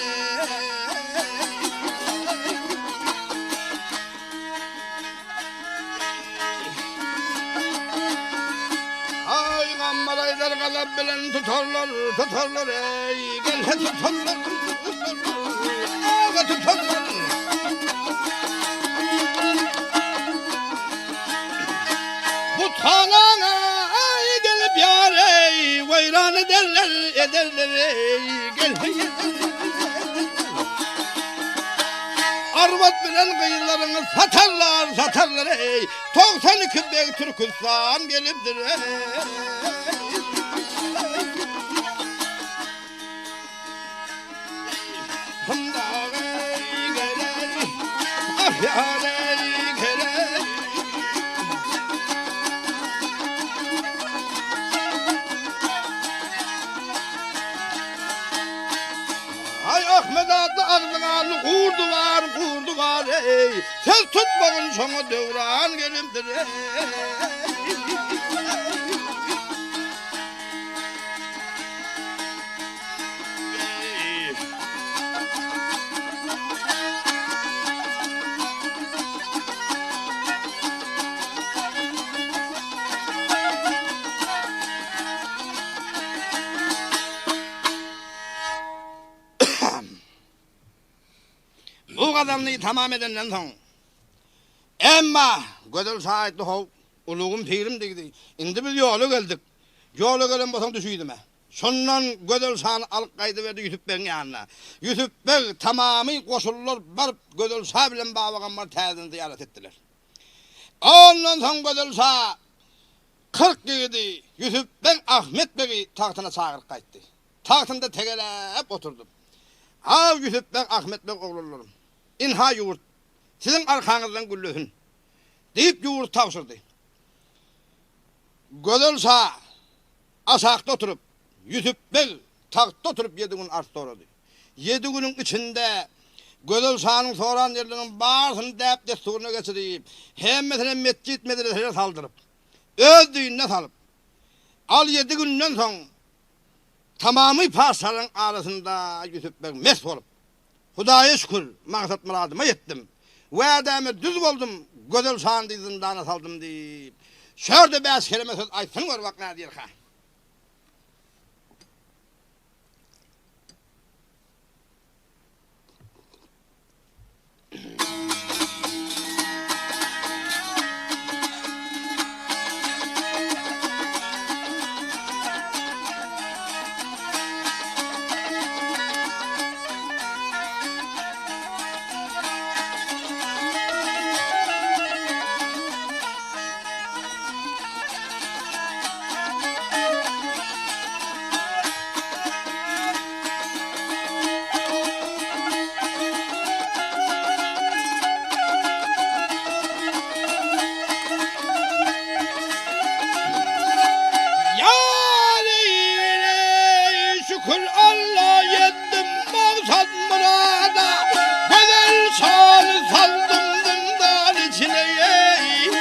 Aý gammar aýdar gazap bilen tutarlar, tutarlar eý, gelse tutarlar, aga tutarlar. Buthanaňa gelip ýar eý, weýran ederler, ederler eý, gel Arbat bilen gyzlaryňy satarlar, satarlar eý, 92 beg Türküstan gelipdir eý. Ay Ahmet adly agzyňaly gurdy bar, gurdy bar ey. Söz tutmagyn şoňa döwran gelipdir ey. Bu gazalny tamam edenden soň, Emma, gözel şaýytly how, ulugym pirim diýdi, indi biz ýola geldik. Ýola gelen bolsaň düş yzyma. Şondan Gözel şany alyp gaýdyberdi Ýusup begiň ýanyna. Ýusup beg tamamy goşunlar baryp Gözel şa bilen Babagammary täzeden zyýarat etdiler. Ondan soň Gözel şa 40 ýigidi Ýusup beg Ahmet begi tagtyna çagyryp gaýtdy. Tagtynda tegeläp oturdyp, Aw, Ýusup beg Ahmet beg oglanlarym, ynha ýurt siziň arkaňyzdan güllesin! diýip ýurdy tabşyrdy. Gözel şa aşakda oturyp, Ýusup beg tagtda oturyp ýedi gün ars sorady. Ýedi günüň içinde Gözel şanyň soran ýerleriniň barysyny däp-dessuryna geçirip, hemmesine metjit-medreseler saldyryp, öz dinine salyp, al ýedi günden soň tamamy patyşalaryň arasynda Ýusup beg mes bolup, Hudaýa şükür, maksat-myradyma ýetdim. Wädäme düz boldum, Gözel şany zyndana saldym diýip, şörde bäş keleme söz aýtsyn gör bak nädýerkä. Şükür Alla ýetdim maksat myrada Gözel şany saldym zyndan içine eý.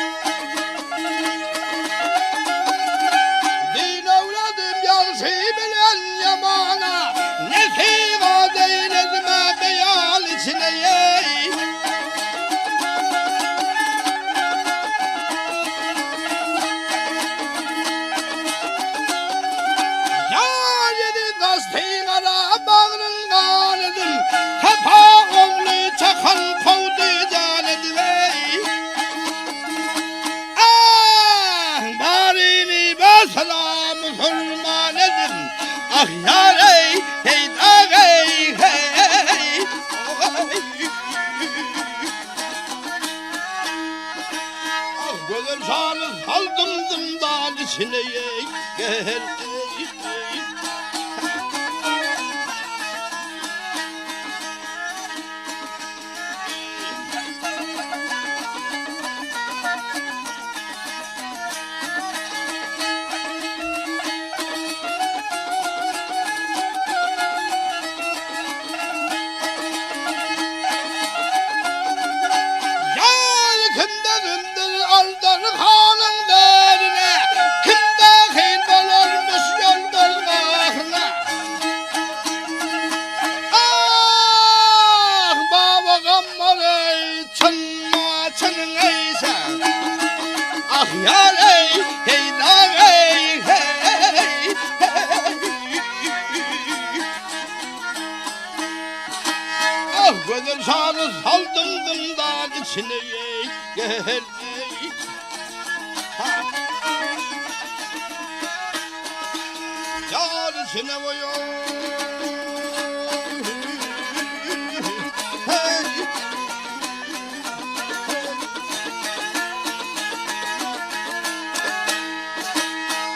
Din öwredim ýagşy bilen ýamana Nesihat eýledim-ä beýan içine eý. Ýar ýedi daşdy gara bagryn gan edim, Sapa ogly çakan kowdy jan edip eý. Ah, baryny basala musulman edim, Ah ýar eý, heý dag eý, heý. Ah gözel şany saldym zyndan içine eý, gel eý, eý. Ýar kimde kimdir aldar hanyň därine, Kim dahil bolarmyş ýolbars gahyna. Ah, Baba Gammar eý, çynma çynyň eý sen. Ah, ýar eý, heý dag eý, heý, heý. Ah, gözel şany saldym zyndan içine eý, gel eý. Ýar içine goýaý.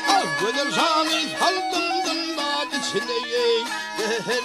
Ah, gözel şany saldym zyndan içine eý, gel eý.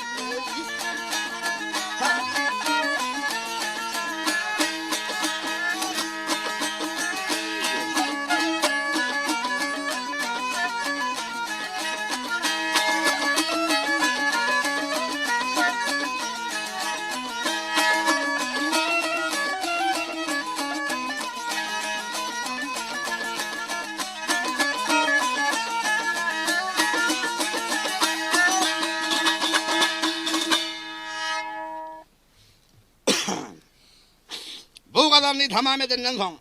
Bu gazalyny tamam edenden soň,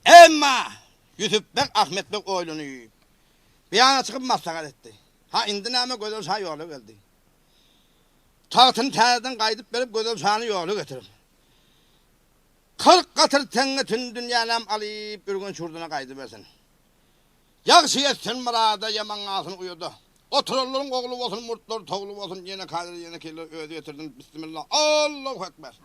emma Ýusup beg Ahmet beg oýlanyp, bir ýana çykyp maslahat etdi. Ha, indi näme Gözel şa ýola geldi. Tagtyny täzeden gaýdyp berip Gözel şany ýola getirip, 40 gatyr teňňe tün dünýänäm alyp Ürgenç ýurduna gaýdybersin. Ýagşy ýetsin myrada, ýaman galsyn uýada. Oturanlaryň ogly bolsun, murtlary togly bolsun, ýene kadyr, ýene keller özi getirsin. Bismillah, Allahu ekber.